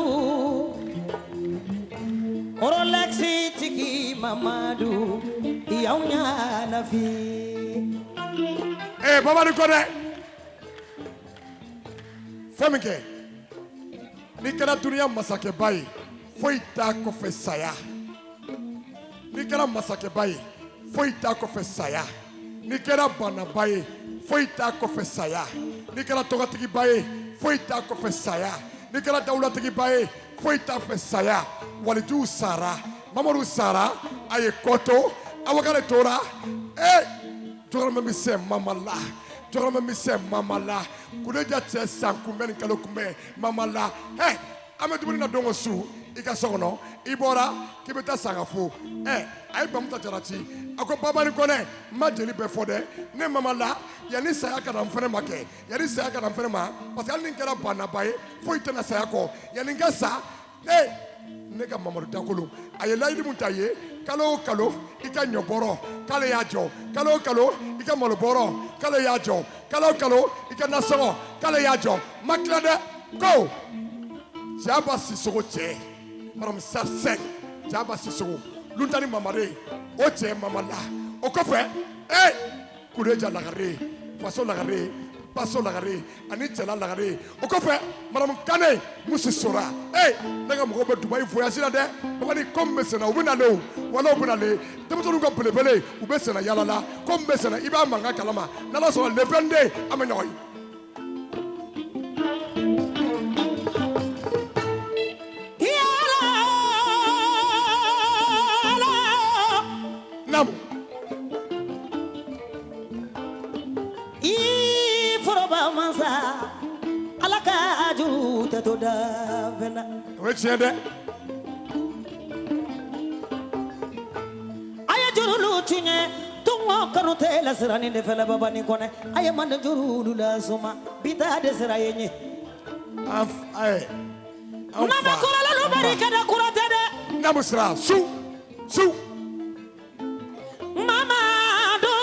Rolexitigi Mamadu yaw ɲana fi. Ee Babani Kɔnɛ, fɛn min kɛ n'i kɛra duniya masakɛba ye, foyi t'a kɔfɛ saya. N'i kɛra masakɛba ye, foyi t'a kɔfɛ saya. N'i kɛra banaba ye, foyi t'a kɔfɛ saya. N'i kɛra tɔgɔtigiba ye, foyi t'a kɔfɛ saya. N'i kɛra dawulatigiba ye, foyi t'a fɛ saya. Walijuw sara, Mamadu sara, a ye kɔ to, Awakale tora. Ee jɔkɔrɔmɛ misɛn mama la, jɔkɔrɔmɛ misɛn mama la, kuleja cɛ san kunbɛn ni kalo kunbɛn mama la. Ɛ an bɛ dumuni na don o su i ka so kɔnɔ, i bɔra k'i bɛ taa Sangafo. Ɛ a ye Bamusa Jara ci, a ko Babani Kɔnɛ, n ma jeli bɛɛ fɔ dɛ, ne mama la yanni saya ka na n fɛnɛ ma kɛ, yanni saya ka na n fɛnɛ ma, parce que hali ni n kɛra banaba ye, foyi tɛna saya kɔ, yanni n ka sa. Ee ne ka Mamadu Dakolo, a ye layidu min ta ye, kalo o kalo i ka ɲɔ bɔrɔ k'ale y'a jɔ, kalo o kalo i ka malo bɔrɔ k'ale y'a jɔ, kalo o kalo i ka nasɔngɔ k'ale y'a jɔ. Ma tila dɛ, ko Jaba Sisogo cɛ madame Sarsɛn, Jaba Sisogo Luntani Mamare, o cɛ mama la. O kɔfɛ ee Kuleja Lagare, Faso Lagare, Baso Lagare ani Cɛla Lagare. O kɔfɛ madame Kane Musi Sora. Ee ne ka mɔgɔw bɛ Dubayi voyage la dɛ, Babani ko min bɛ senna u bɛ nalen o, wala u bɛ nalen denmisɛnninw ka belebele u bɛ senna yala la, ko min bɛ senna i b'a mankan kalama. N'Ala sɔnna le 22 an bɛ ɲɔgɔn ye. Yala Naamu. I foroba mansa Ala ka juru tɛ to dafɛn na. O ye tiɲɛ dɛ. A ye jurulu tiɲɛ tɔngɔ kanu tɛ lasiranin de fɛlɛ Babani Kɔnɛ a ye manden jurulu lasuma bi ta de sira ye ɲɛ. An ɛɛ an N'an bɛ fa kɔrɔlalu an ba. barika da kura tɛ dɛ. Naamu sira su su. Mamadu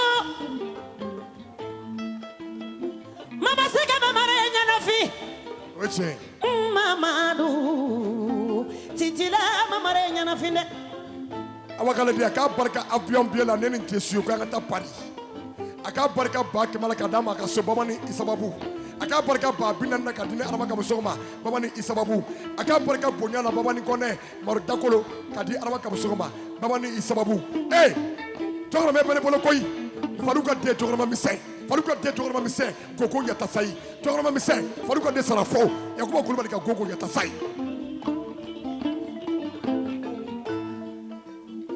Mama sɛgɛ mamara ye ɲɛnafin. O ye tiɲɛ ye. Mamadu titila mamara ye ɲɛnafin dɛ. Awakale di a k'a barika avion billet la ne ni Jesu ye k'an ka taa Paris. A k'a barika 100 000 la k'a d'a ma a ka so Babani i sababu. A k'a barika 40 000 na k'a di ne Adama Kamusogo ma Babani i sababu. A k'a barika bonya la Babani Kɔnɛ Madu Dakolo k'a di Adama Kamusogo ma Babani i sababu. Ee jɔkɔrɔmɛ bɛ ne bolo koyi. Faliw ka den jɔkɔrɔmɛ misɛn, faliw ka den jɔkɔrɔmɛ misɛn, koko yatasayi, jɔkɔrɔmɛ misɛn, faliw ka den sarafo, Yakuba Kulubali ka koko yatasayi.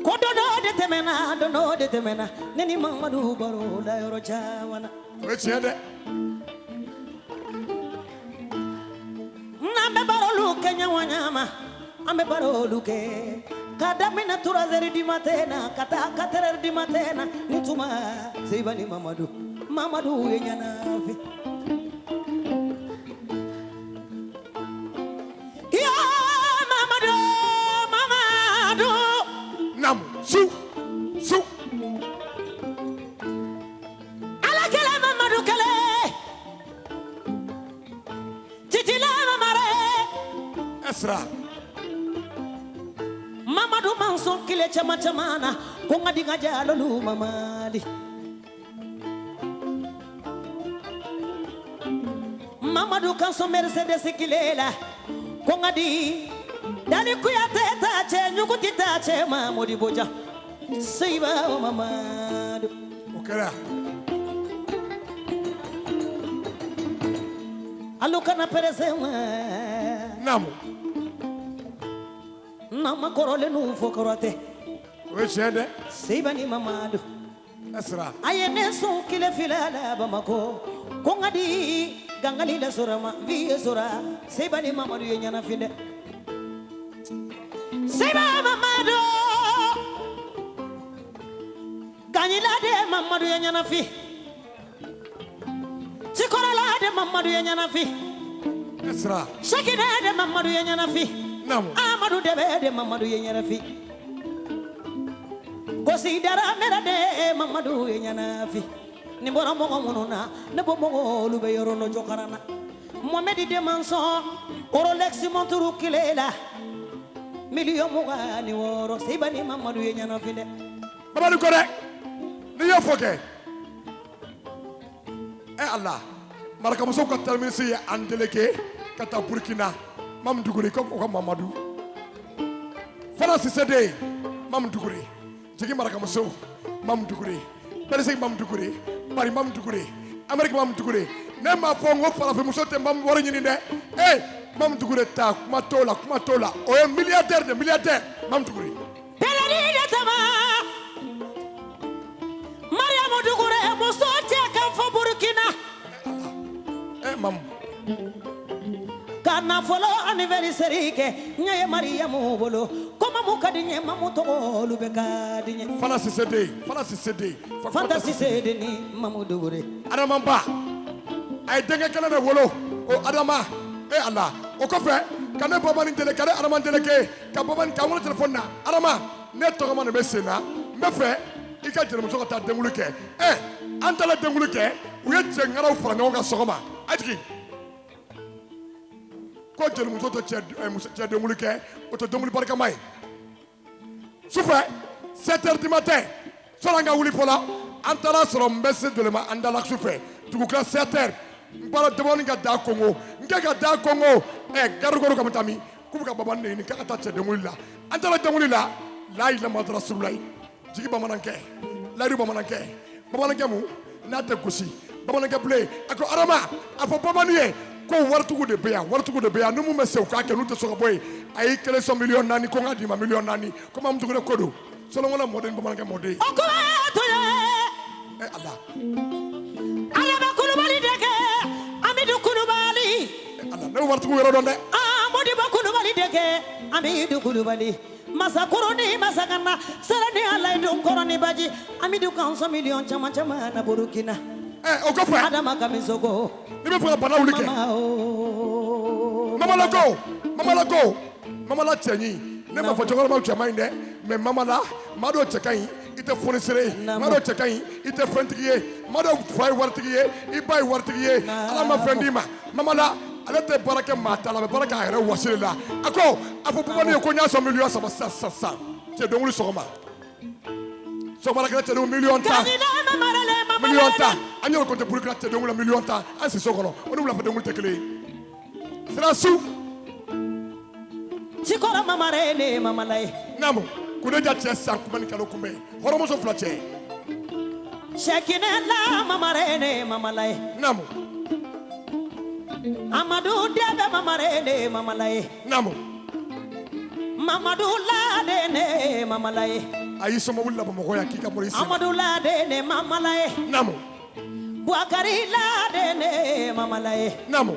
Ko don dɔ de tɛmɛna, don dɔ de tɛmɛna, ne ni Mamadu baro la yɔrɔ caman na. O ye tiɲɛ dɛ. N'an bɛ barolu kɛ ɲɔgɔn ɲama, an bɛ barolu kɛ ka daminɛ 3 heures du matin na ka taa 4 heures du matin na ni tuma Seyba ni Mamadu, Mamadu ye ɲɛnafin. Ya Mamadu, Mamadu. Naamu su su. Ala kɛlɛ Mamadu kɛlɛ. Titila mamare. Esra. Mamadu Manson kile caman caman na ko n ka di n ka jalolu mamadi. Mamadu kan sɔn Mercedes kile la ko n ka di Dali Kuyate ta cɛ ɲugu tɛ taa cɛ ma Modibo Jan Seyiba o Mamadu O kɛra. Alu kana pressé ma. Naamu. N'an ma kɔrɔlennu fɔ kɔrɔ tɛ. O ye tiɲɛ dɛ. Seyiba ni Mamadu. Ɛsira. A ye ne sɔn kile fila la Bamakɔ ko n ka di gangali la sɔrɔ ma vie sɔrɔ Seyiba ni Mamadu ye ɲɛnafin dɛ. Seyiba Mamadu Gaɲila de Mamadu ye ɲɛnafin Cikɔrɔla de Mamadu ye ɲɛnafin Ɛsira. Sakina de Mamadu ye ɲɛnafin Naamu. Amadu Dɛbɛ de Mamadu ye ɲɛnafin Gosi dara mɛrɛ de Mamadu ye ɲɛnafin nin bɔra mɔgɔ minnu na ne bɔ mɔgɔ olu bɛ yɔrɔ lɔ jɔkaran na Mohamed Demansɔn Rolex montre kile la miliyɔn 26 Seyiba ni Mamadu ye ɲɛnafin dɛ. Mamadu Kɔnɛ, n'i y'o fɔ kɛ, ɛ Ala, marakamusow ka terminus ye an délégué ka taa Burkina, Mamu Dugure ko u ka Mamadu. Fana Sise den, Mamu Dugure, Jigi marakamusow, Mamu Dugure, Belgique Mamu Dugure, Paris Mamu Dugure, Amérique Mamu Dugure. Ne m'a fɔ n ko farafinmuso tɛ Mamu wari ɲini dɛ. Eh, Mamu Dugure ta kuma t'o la, kuma t'o la. O ye milliardaire de milliardaire, Mamu Dugure. Pɛrɛli de tama Mariamu Dugure muso cɛ kan fɔ Burkina. Eh, Mamu. Ka nafolo anniversaire kɛ n ye Mariamu bolo ko Mamu ka di n ye Mamu tɔgɔ olu bɛ ka di n ye. Fana Sise den, Fana Sise den. Fanta Sise de ni Mamu Dugure. Adama ba a ye denkɛ kelen de wolo o Adama e Ala o kɔfɛ ka ne Babani dele ka ne Adama délégué ka Babani k'an wele téléphone na Adama ne tɔgɔma de bɛ sen na n bɛ fɛ i ka jelimuso ka taa denkuli kɛ ɛ an taara denkuli kɛ u ye cɛ ŋaraw fara ɲɔgɔn kan sɔgɔma a jigin ko jelimuso tɛ cɛ denkuli kɛ o tɛ denkuli barikama ye sufɛ 7 heures du matin sɔnni an ka wuli fɔlɔ an taara sɔrɔ n bɛ se Dolema an dala sufɛ dugukila 7 heures n bɔra dɔgɔnin ka da kongo n kɛ ka da kongo ɛ garikɔrɔ ka taa min k'u bɛ ka Babani de ɲini k'a ka taa cɛ denkuli la an taara denkuli la layi lamadara surulayi jigi bamanankɛ layidu bamanankɛ bamanankɛ mun n'a tɛ gosi bamanankɛ bilen a ko Adama a fɔ Babani ye ko waritigiw de bɛ yan waritigiw de bɛ yan ni mun bɛ se u k'a kɛ n'u tɛ sɔn ka bɔ yen a y'i kelen sɔn miliyɔn 4 ko n k'a d'i ma miliyɔn 4 ko Mamu Dugure ko don Solomana mɔden bamanankɛ mɔden. O kuma to ye. Ɛ Ala. Alaba Kulubali de kɛ Amidu Kulubali. Ɛ Ala ne bɛ waritigiw yɔrɔ dɔn dɛ. Aa Modibo Kulubali de kɛ Amidu Kulubali. Masakoro ni masakana sara ni Ala ye don kɔrɔ ni baji Amidu kan sɔn miliyɔn caman caman na Burukina. Ɛ o kɔfɛ. Adama Kamisogo. Ne bɛ fɛ ka bana wuli kɛ. Mama o. Mamala ko Mamala ko Mamala cɛɲi ne m'a fɔ cɛkɔrɔbaw cɛ man ɲi dɛ mais Mamala maa dɔw cɛ ka ɲi i tɛ fonisere ye maa dɔw cɛ ka ɲi i tɛ fɛntigi ye maa dɔw fa ye waritigi ye i ba ye waritigi ye Ala ma fɛn d'i ma Mamala ale tɛ baara kɛ maa ta la a bɛ baara kɛ a yɛrɛ wasi de la a ko a fɔ Babani ye ko n y'a sɔn miliyɔn 3 sisan sisan sisan cɛ dɔnkili sɔgɔma sɔgɔmada kɛra cɛ dɔnkili miliyɔn 10 miliyɔn 10 an y'o compter Burukina cɛ dɔnkili la miliyɔn 10 an si so kɔnɔ o ni wulafɛ dɔnkili tɛ kelen ye sira su. Cikɔrɔ mamare ne mamala ye. Naamu Kuneja cɛ san kunbɛn ni kalo kunbɛn hɔrɔnmuso fila cɛ. Sɛkinɛ la mamare ne mamala ye. Naamu. Amadu Dɛbɛ mamare ne mamala ye. Naamu. Mamadu Lade ne mamala ye. A y'i sɔn mobili la Bamakɔ yan k'i ka bɔ i sen. Amadu Lade ne mamala ye. Naamu. Buakari Lade ne mamala ye. Naamu.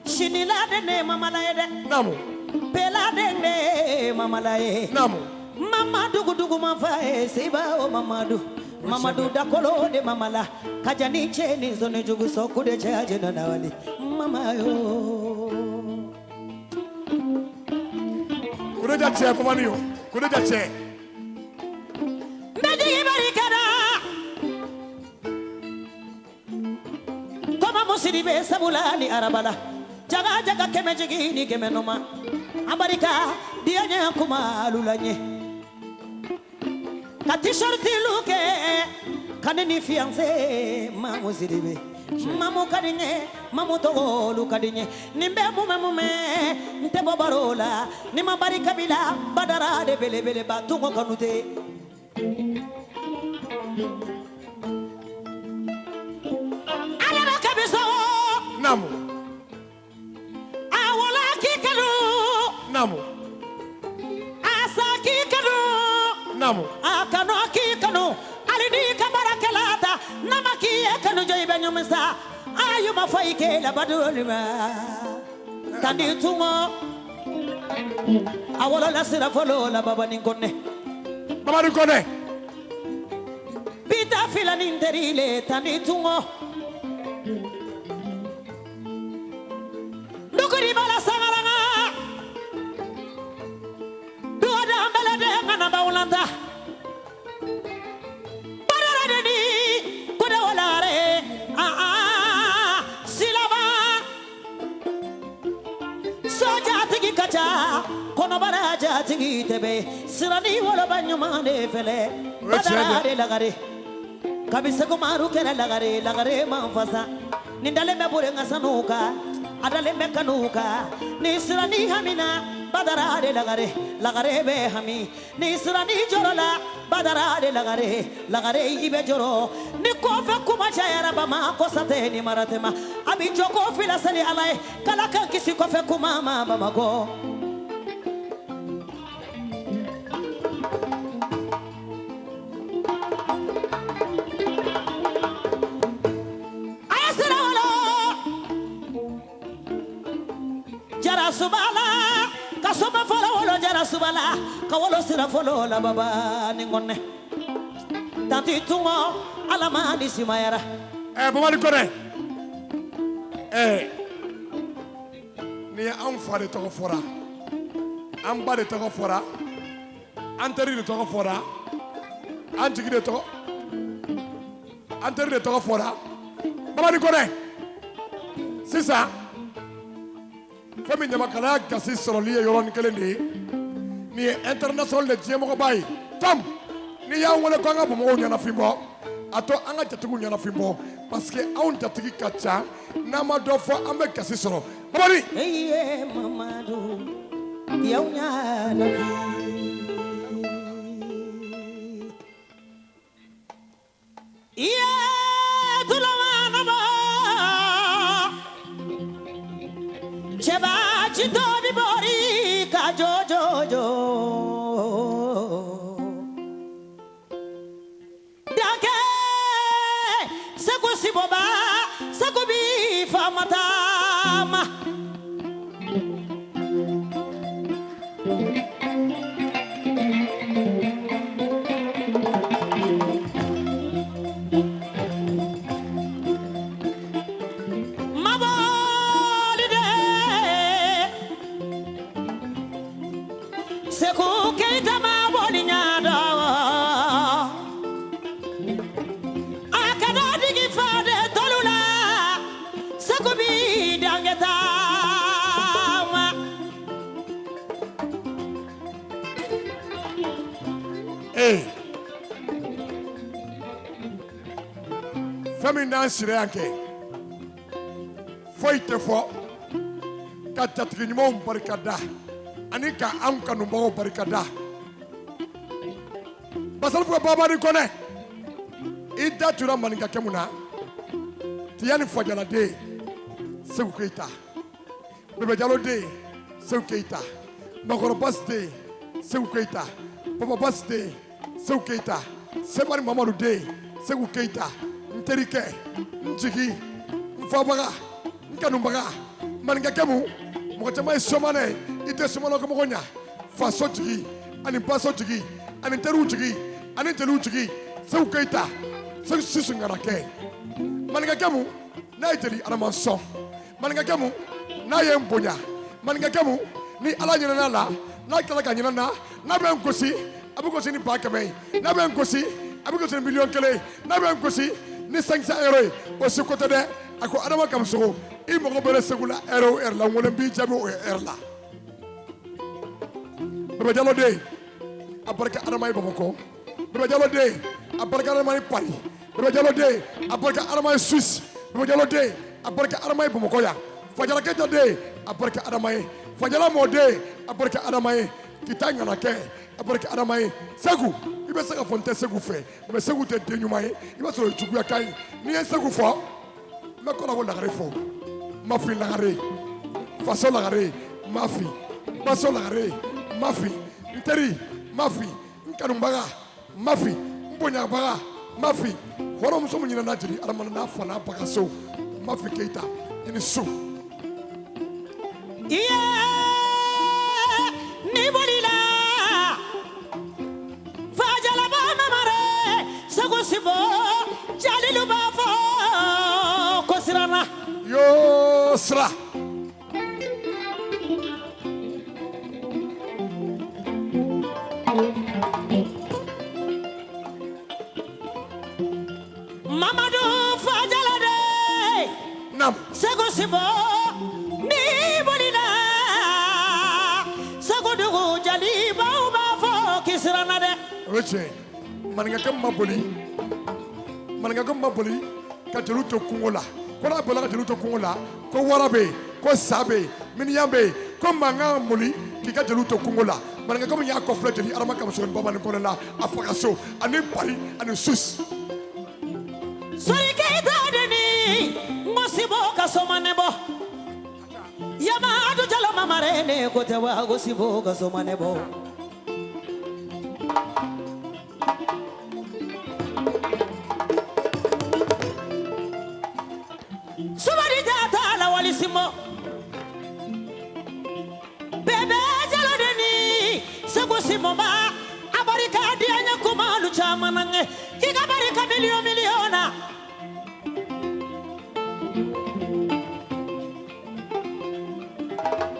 Sini Lade ne mamala ye dɛ. Naamu. Pelade ne mamala ye. Naamu. Mama dugu dugu ma fa ye Seba o Mamadu. Mamadu Dakolo de mamala. Kajani cɛ ni zone jugu sɔku de cɛ ajena na wali. Mama yo. Kuneja cɛ Babani yo Kuneja cɛ. N bɛ jigi barika da. Koma Musidibe sabula ni arabala. Jaga jaga kɛmɛ jigi ni kɛmɛ nɔma. Abarika diya ɲɛ kuma alula ɲɛ. Ka t-shirt lu kɛ ka ne ni fiancé Mamu Sidibe. Mamu ka di n ye, mamu tɔgɔlu ka di n ye. Nin bɛɛ mumɛ mumɛ, n tɛ bɔ baro la. Ni ma barika b'i la, Badara de belebeleba Tungo Kanute. Ala kabiso. Naamu. A wala k'i kanu. Naamu. A sa k'i kanu. Naamu. A kanu k'i kanu. Ali n'i ka baarakɛla ta, n'a ma k'i ye kanu jɔ i bɛ ɲɔmisa. Ayu ma fɔ i k'e labadolu ma. Tandi Tungo. A wolola sira fɔlɔ la Babani Kɔnɛ. Babani Kɔnɛ. Bita filani teri le Tandi Tungo. Dukuri bala sangaranga. Duwada ambele de ngana bawulanta. Badara de ni kuda walare. Ah ah silaba. Soja tigi kacha. Kɔnɔbara jatigi tɛbɛ. Sirani woloba ɲuman de fɛlɛ. Badara de lagare. Kabi segu maru kɛra lagare, lagare man fasa. Nin dalen bɛ bore ŋa sanu kan, a dalen bɛ kanu kan. Ni sirani hamina, Badara de lagare, lagare bɛ hami. Ni sirani jɔrɔ la, Badara de lagare, lagare i bɛ jɔrɔ. Ni kɔfɛ kuma cayara Bamakɔ sa tɛ ni mara tɛ ma. A bi jɔ ko fila seli Ala ye, k'Ala k'an kisi kɔfɛ kuma ma Bamakɔ. Jarasubala ka soba fɔlɔ wolo Jarasubala ka wolo sira fɔlɔ la baba ni ŋɔnɛ. Tanti Tungo Ala ma ni simayara. Babani Kɔnɛ. Nin ye anw fa de tɔgɔ fɔra, an ba de tɔgɔ fɔra, an teri de tɔgɔ fɔra, an jigi de tɔgɔ, an teri de tɔgɔ fɔra. Babani Kɔnɛ. Sisan fɛn min ɲamakalaya gasi sɔrɔli ye yɔrɔnin kelen de ye. Nin ye international de diɲɛmɔgɔba ye. Tom, n'i y'an wele ko an ka Bamakɔw ɲɛnafin bɔ, a to an ka jatigiw ɲɛnafin bɔ, parce que anw jatigi ka ca, n'an ma dɔ fɔ an bɛ gasi sɔrɔ. Babani. Eye Mamadu, yaw ɲɛnafin. Iye tulawanaba. Cɛba jitɔ bi bori ka jojojo. Danke Segu Siboba, Segu bi famatama. Segu Keita maboli ɲada. A kana digi fade tolu la. Segu bi dange taama. Fɛn min n'an sira yan kɛ, foyi tɛ fɔ ka jatigi ɲumanw barika da ani ka anw kanubagaw barika da. Basalifu Babani Kɔnɛ, i da tura maninkakɛ mun na, Tiyani Fajala den Segu Keyita, Bebe Jalo den Segu Keyita, Makɔrɔ Basi den Segu Keyita, Papa Basi den Segu Keyita, Sebari Mamadu den Segu Keyita, n terikɛ, n jigi, n fabaga, n kanubaga, maninkakɛ mun, mɔgɔ caman ye sɔmanɛ ye, i tɛ sɔmanɛ ko mɔgɔ ɲa, faso jigi ani baso jigi ani teriw jigi ani jeliw jigi, Segu Keyita, Segu Sisu ŋanakɛ. Maninkakɛ mun, n'a ye jeli Adama sɔn, maninkakɛ mun, n'a ye n bonya, maninkakɛ mun, ni Ala ɲinɛna la, n'a tilala ka ɲinɛ na, n'a bɛ n gosi, a bɛ gosi ni 100,000 ye, n'a bɛ n gosi, a bɛ gosi ni 1,000,000 ye, n'a bɛ n gosi ni 500 euros ye, o si ko tɛ dɛ. A ko Adama Kamisogo, i mago bɛ ne Segu la heure o heure la, n wele n b'i jaabi o heure la. Bebe Jalo den, a barika Adama ye Bamakɔ. Bebe Jalo den, a barika Adama ye Paris. Bebe Jalo den, a barika Adama ye Suisse. Baba Jalo den, a barika Adama ye Bamakɔ yan. Fajala Keyita den, a barika Adama ye. Fajala mɔden, a barika Adama ye. Kita ŋanakɛ, a barika Adama ye. Segu, i bɛ se ka fɔ n tɛ Segu fɛ, mais Segu tɛ den ɲuman ye. I b'a sɔrɔ o ye juguya kan ye. N'i ye Segu fɔ, n bɛ kɔrɔbɔ lagare fɔ. Mafi lagare, faso lagare, mafi, baso lagare, mafi, n teri, mafi, n kanubaga, mafi, n bonyabaga, mafi, hɔrɔnmuso min ɲinɛna jeli Adama n'a fa n'a ba ka so, Mafi Keyita, i ni su. Iye ni bolila Fajalaba mamare Segu Sibo jalilu b'a fɔ ko siranna. Yo sira. Mamadu Fajala de. Nam. Segu Sibo ni bolila Segu dugu jalibaw b'a fɔ k'i siranna dɛ. O ye tiɲɛ ye. Maninkakɛ ma boli, maninkakɛ ma boli ka jeliw to kungo la. Ko n'a bolila ka jeliw to kungo la, ko wara bɛ yen, ko sa bɛ yen, miniyan bɛ yen, ko mankan boli k'i ka jeliw to kungo la. Maninkakɛ min y'a kɔfilɛ jeli Adama Kamasogoni Babani Kɔnɛ la, a fa ka so ani Pari ani Suisse. Sori Keyita de ni n ko Sibo ka somanɛ bɔ. Yamadu Jalo mamare ne ko tɛ wa ko Sibo ka somanɛ bɔ. Subari jata la wali Simbo. Bebe Jalo de ni Segu Simbo ma a barika di an ye kumalu caman na ŋe. I ka barika miliyɔn miliyɔn na.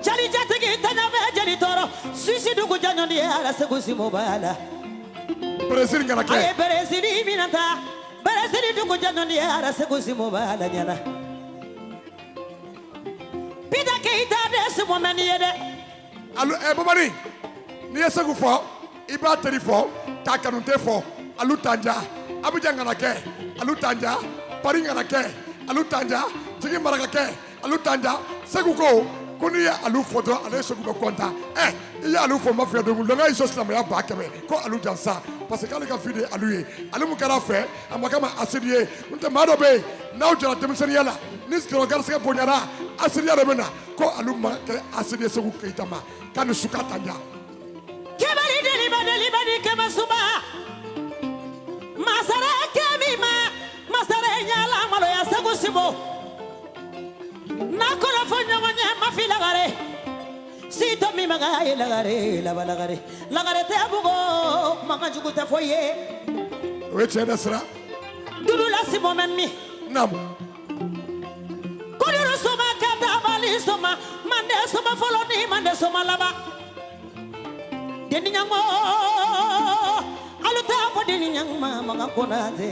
Jali jatigi tana bɛ jeli tɔɔrɔ. Suisse dugu jaɲɔndi ye ala Segu Simbo b'a la. Brésil ŋana A ye kɛ. Brésil minɛ ta. Brésil dugu jaɲɔndi ye ala Segu Simbo b'a la ɲɛna. Bida Keyita de Simbo mɛn ni ye dɛ. Alu Babani, n'i ye Segu fɔ, i b'a teri fɔ, k'a kanute fɔ. Alu Tanja, Abidjan ŋana kɛ, Alu Tanja, Paris ŋana kɛ, Alu Tanja, Jigi Marakakɛ, Alu Tanja. Segu ko ko n'i ye Alu fɔ dɔrɔn, ale Segu bɛ kɔntan. I ye Alu fɔ n ma f'i ye don min, y'i sɔn silamɛya 100,000 ko Alu jansa. Parce que k'ale ka vie de ye Alu ye. Alu mun kɛra a fɛ, a ma kɛ ma asidi ye. N'o tɛ maa dɔ bɛ yen, n'aw jɔra denmisɛnninya la, ni sɔrɔ garisɛgɛ bonyana, asidiya de bɛ na. Ko Alu ma kɛ asidi ye Segu Keyita ma. K'a ni su k'a Tanja. Kebali deliba deliba ni kɛmɛ suba. Masara kɛmi ma, masara ɲala maloya Segu Sibo. N'a kɔrɔ fɔ ɲɔgɔn ye mafi lagare. Si to min maga ye lagare, laba lagare. Lagare tɛ bugo, mankan jugu tɛ foyi ye. O ye tiɲɛ dɛ sira. Dudu la Simbo mɛ min. Naamu. Kodoro soma ka dabali soma, mande soma fɔlɔ ni mande soma laban. Deni ɲango, alu t'a fɔ deni ɲango ma Makan Konate.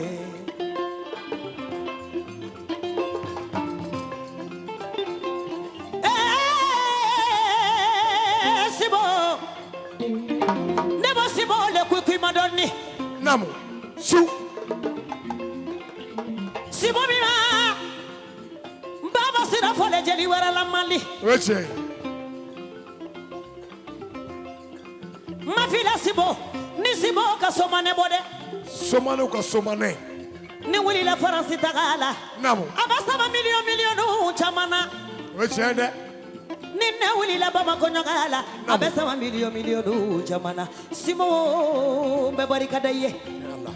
Sibo, ne bɔ Sibo le kuikui ma dɔɔni. Naamu. Su. Sibo min ma, baba sira fɔlɔ jeli wɛrɛ la Mali. O ye tiɲɛ ye. Mafila Sibo, ni Sibo ka somanɛ bɔ dɛ. Somanɛw ka somanɛ. Ni wulila Faransi taga la. Naamu. A b'a sama miliyɔn miliyɔnw caman na. O ye tiɲɛ ye dɛ. Ni ne wulila Bamakɔ ɲɔgɔn la, a bɛ sama miliyɔn miliyɔnw caman na. Sibo, n bɛ barika da i ye. Allah.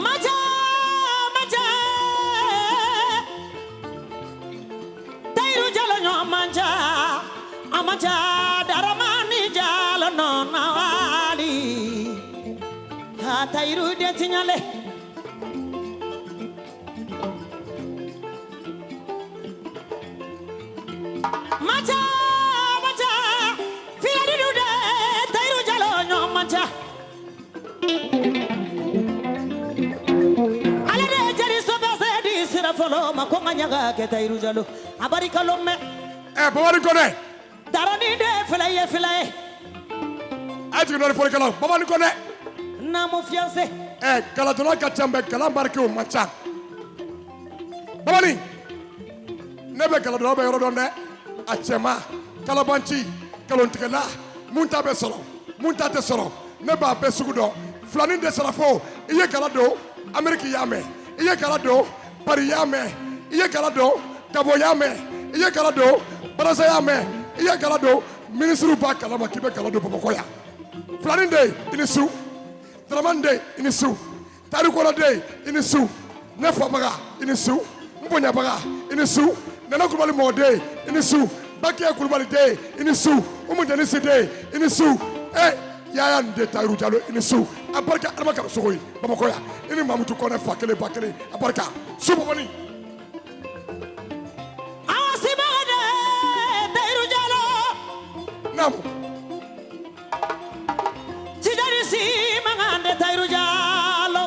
Maja, maja. Tayiru Jalo ɲɔ manja. A maja, Daramani Jalo nɔ na wali. Ha, Tayiru den tiɲale. fɔlɔ ma ko n ka ɲaga kɛ Tayiru Jalo a barika lɔn mɛ. Babani Kɔnɛ. Darani de fila ye fila ye. A ye jigin dɔɔni fɔlikɛlaw Babani Kɔnɛ. Naamu fiancé. Galadonna ka ca mɛ gala marqué o man ca. Babani ne bɛ galadonna bɛ yɔrɔ dɔn dɛ a cɛman kalabanci nkalontigɛla mun ta bɛ sɔrɔ mun ta tɛ sɔrɔ ne b'a bɛɛ sugu dɔn filanin dɛsɛra fo i ye gala don Amérique y'a mɛn i ye gala don Paris y'a mɛn i ye gala don Gabon y'a mɛn i ye gala don Brazza y'a mɛn i ye gala don minisiriw b'a kalama k'i bɛ gala don Bamakɔ yan filanin den i ni su Dramane den i ni su Tayiru Kɔnɛ den i ni su ne fabaga i ni su n bonyabaga i ni su Nana Kulubali mɔden i ni su Bakiya Kulubali den i ni su Umu Denisi den i ni su Yaya nin den Tayiru Jalo i ni su a barika Adama Kabasogo ye Bamakɔ yan i ni Mamutu Kɔnɛ fa kelen ba kelen a barika su Babani. Awa sibaga de Tayiru Jalo. Naamu. Tijani si mangan de Tayiru Jalo.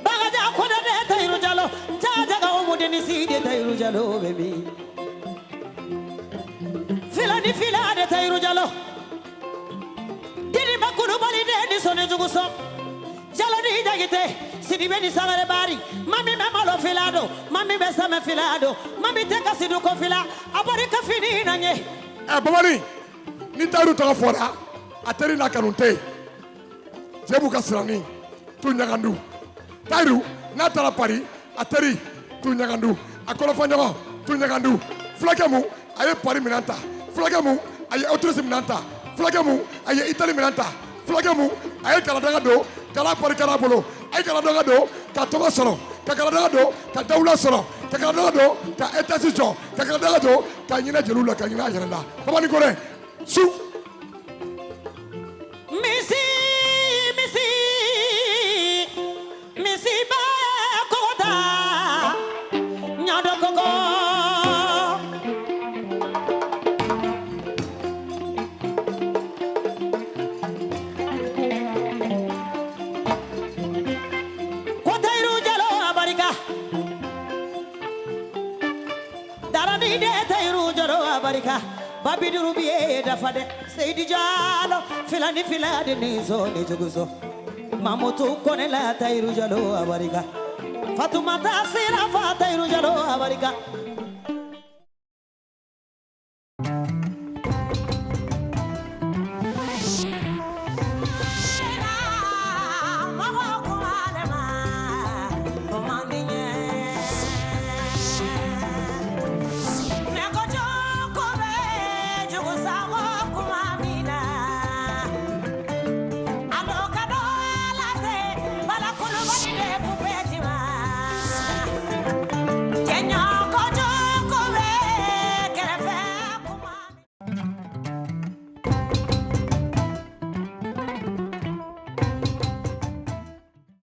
Bagaja Kɔnɛ de Tayiru Jalo. Jajaga Umu Denisi de Tayiru Jalo baby. Filani fila de Tayiru Jalo. Diriba Kulubali de ni sɔnni jugu sɔn. Jalo ni Jagite Sidibe ni Sangare Bari. Mami bɛ malo fila don mami bɛ sɛmɛ fila don mami tɛ ka sidu ko fila a barika fini na ɲɛ. Babani ni Tayiru tɔgɔ fɔra a teri n'a kanu tɛ yen cɛ b'u ka siranin tu ɲagandu Tayiru n'a taara Paris a teri tu ɲagandu a kɔrɔfɔɲɔgɔn tu ɲagandu fulakɛ mun a ye Paris minɛn ta fulakɛ mun a ye Autriche minɛn ta fulakɛ mun a ye Italie minɛn ta fulakɛ mun a ye galadanga don gala barikara bolo a ye galadanga don ka tɔgɔ sɔrɔ ka galadanga don ka dawula sɔrɔ ka galadanga don ka étage jɔ ka galadanga don ka ɲinɛ jeliw la ka ɲinɛ a yɛrɛ la Babani Kɔnɛ su. Misi misi misi bɛ kɔgɔta ɲadɔ kɔgɔ. Ko Tayiru Jalo a barika. Darani de Tayiru Jalo a barika. Babidiru biye dafa de Seydi Jalo filani fila de ni zo ni juguzo. Mamutu Kɔnɛ la Tayiru Jalo a barika. Fatumata Sira fa Tayiru Jalo a barika.